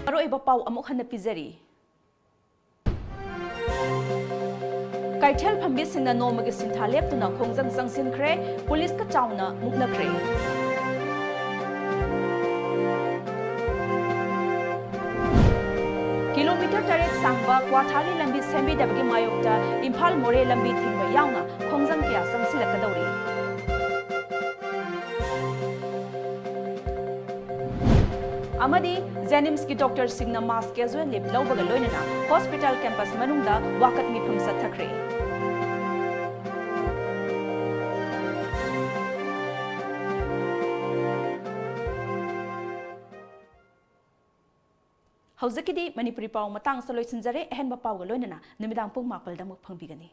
ꯑꯔꯣꯏꯕ ꯄꯥꯎ ꯑꯃꯨꯛ ꯍꯟꯅ ꯄꯤꯖꯔꯤ꯫ ꯀꯩꯊꯦꯜ ꯐꯝꯕꯤꯁꯤꯡꯅ ꯅꯣꯡꯃꯒꯤ ꯁꯤꯟꯊꯥ ꯂꯦꯞꯇꯨꯅ ꯈꯣꯡꯖꯪ ꯆꯪꯁꯤꯟꯈ꯭ꯔꯦ, ꯄꯨꯂꯤꯁꯀ ꯆꯥꯎꯅ ꯃꯨꯛꯅꯈ꯭ꯔꯦ꯫ ꯀꯤꯂꯣꯃꯤꯇꯔ ꯇꯔꯦꯠ ꯁꯥꯡꯕ ꯀ꯭ꯋꯥꯊꯥꯂꯤ ꯂꯝꯕꯤ ꯁꯦꯝꯕꯤꯗꯕꯒꯤ ꯃꯥꯌꯣꯛꯇ ꯏꯝꯐꯥꯜ ꯃꯣꯔꯦ ꯂꯝꯕꯤ ꯊꯤꯡꯕ ꯌꯥꯎꯅ ꯈꯣꯡꯖꯪ ꯀꯌꯥ ꯆꯪꯁꯤꯜꯂꯛꯀꯗꯧꯔꯤ꯫ ꯑꯃꯗꯤ JNIMSꯀꯤ doctorꯁꯤꯡꯅ mass casual leave ꯂꯧꯕꯒ ꯂꯣꯏꯅꯅ hospital campus ꯃꯅꯨꯡꯗ ꯋꯥꯀꯠ ꯃꯤꯐꯝ ꯆꯠꯊꯈ꯭ꯔꯦ꯫ ꯍꯧꯖꯤꯛꯀꯤꯗꯤ ꯃꯅꯤꯄꯨꯔꯤ ꯄꯥꯎ ꯃꯇꯥꯡ ꯑꯁꯤꯗ ꯂꯣꯏꯁꯤꯟꯖꯔꯦ꯫ ꯑꯍꯦꯟꯕ ꯄꯥꯎꯒ ꯂꯣꯏꯅꯅ ꯅꯨꯃꯤꯗꯥꯡ ꯄꯨꯡ ꯃꯥꯄꯜꯗ ꯑꯃꯨꯛ ꯐꯪꯕꯤꯒꯅꯤ꯫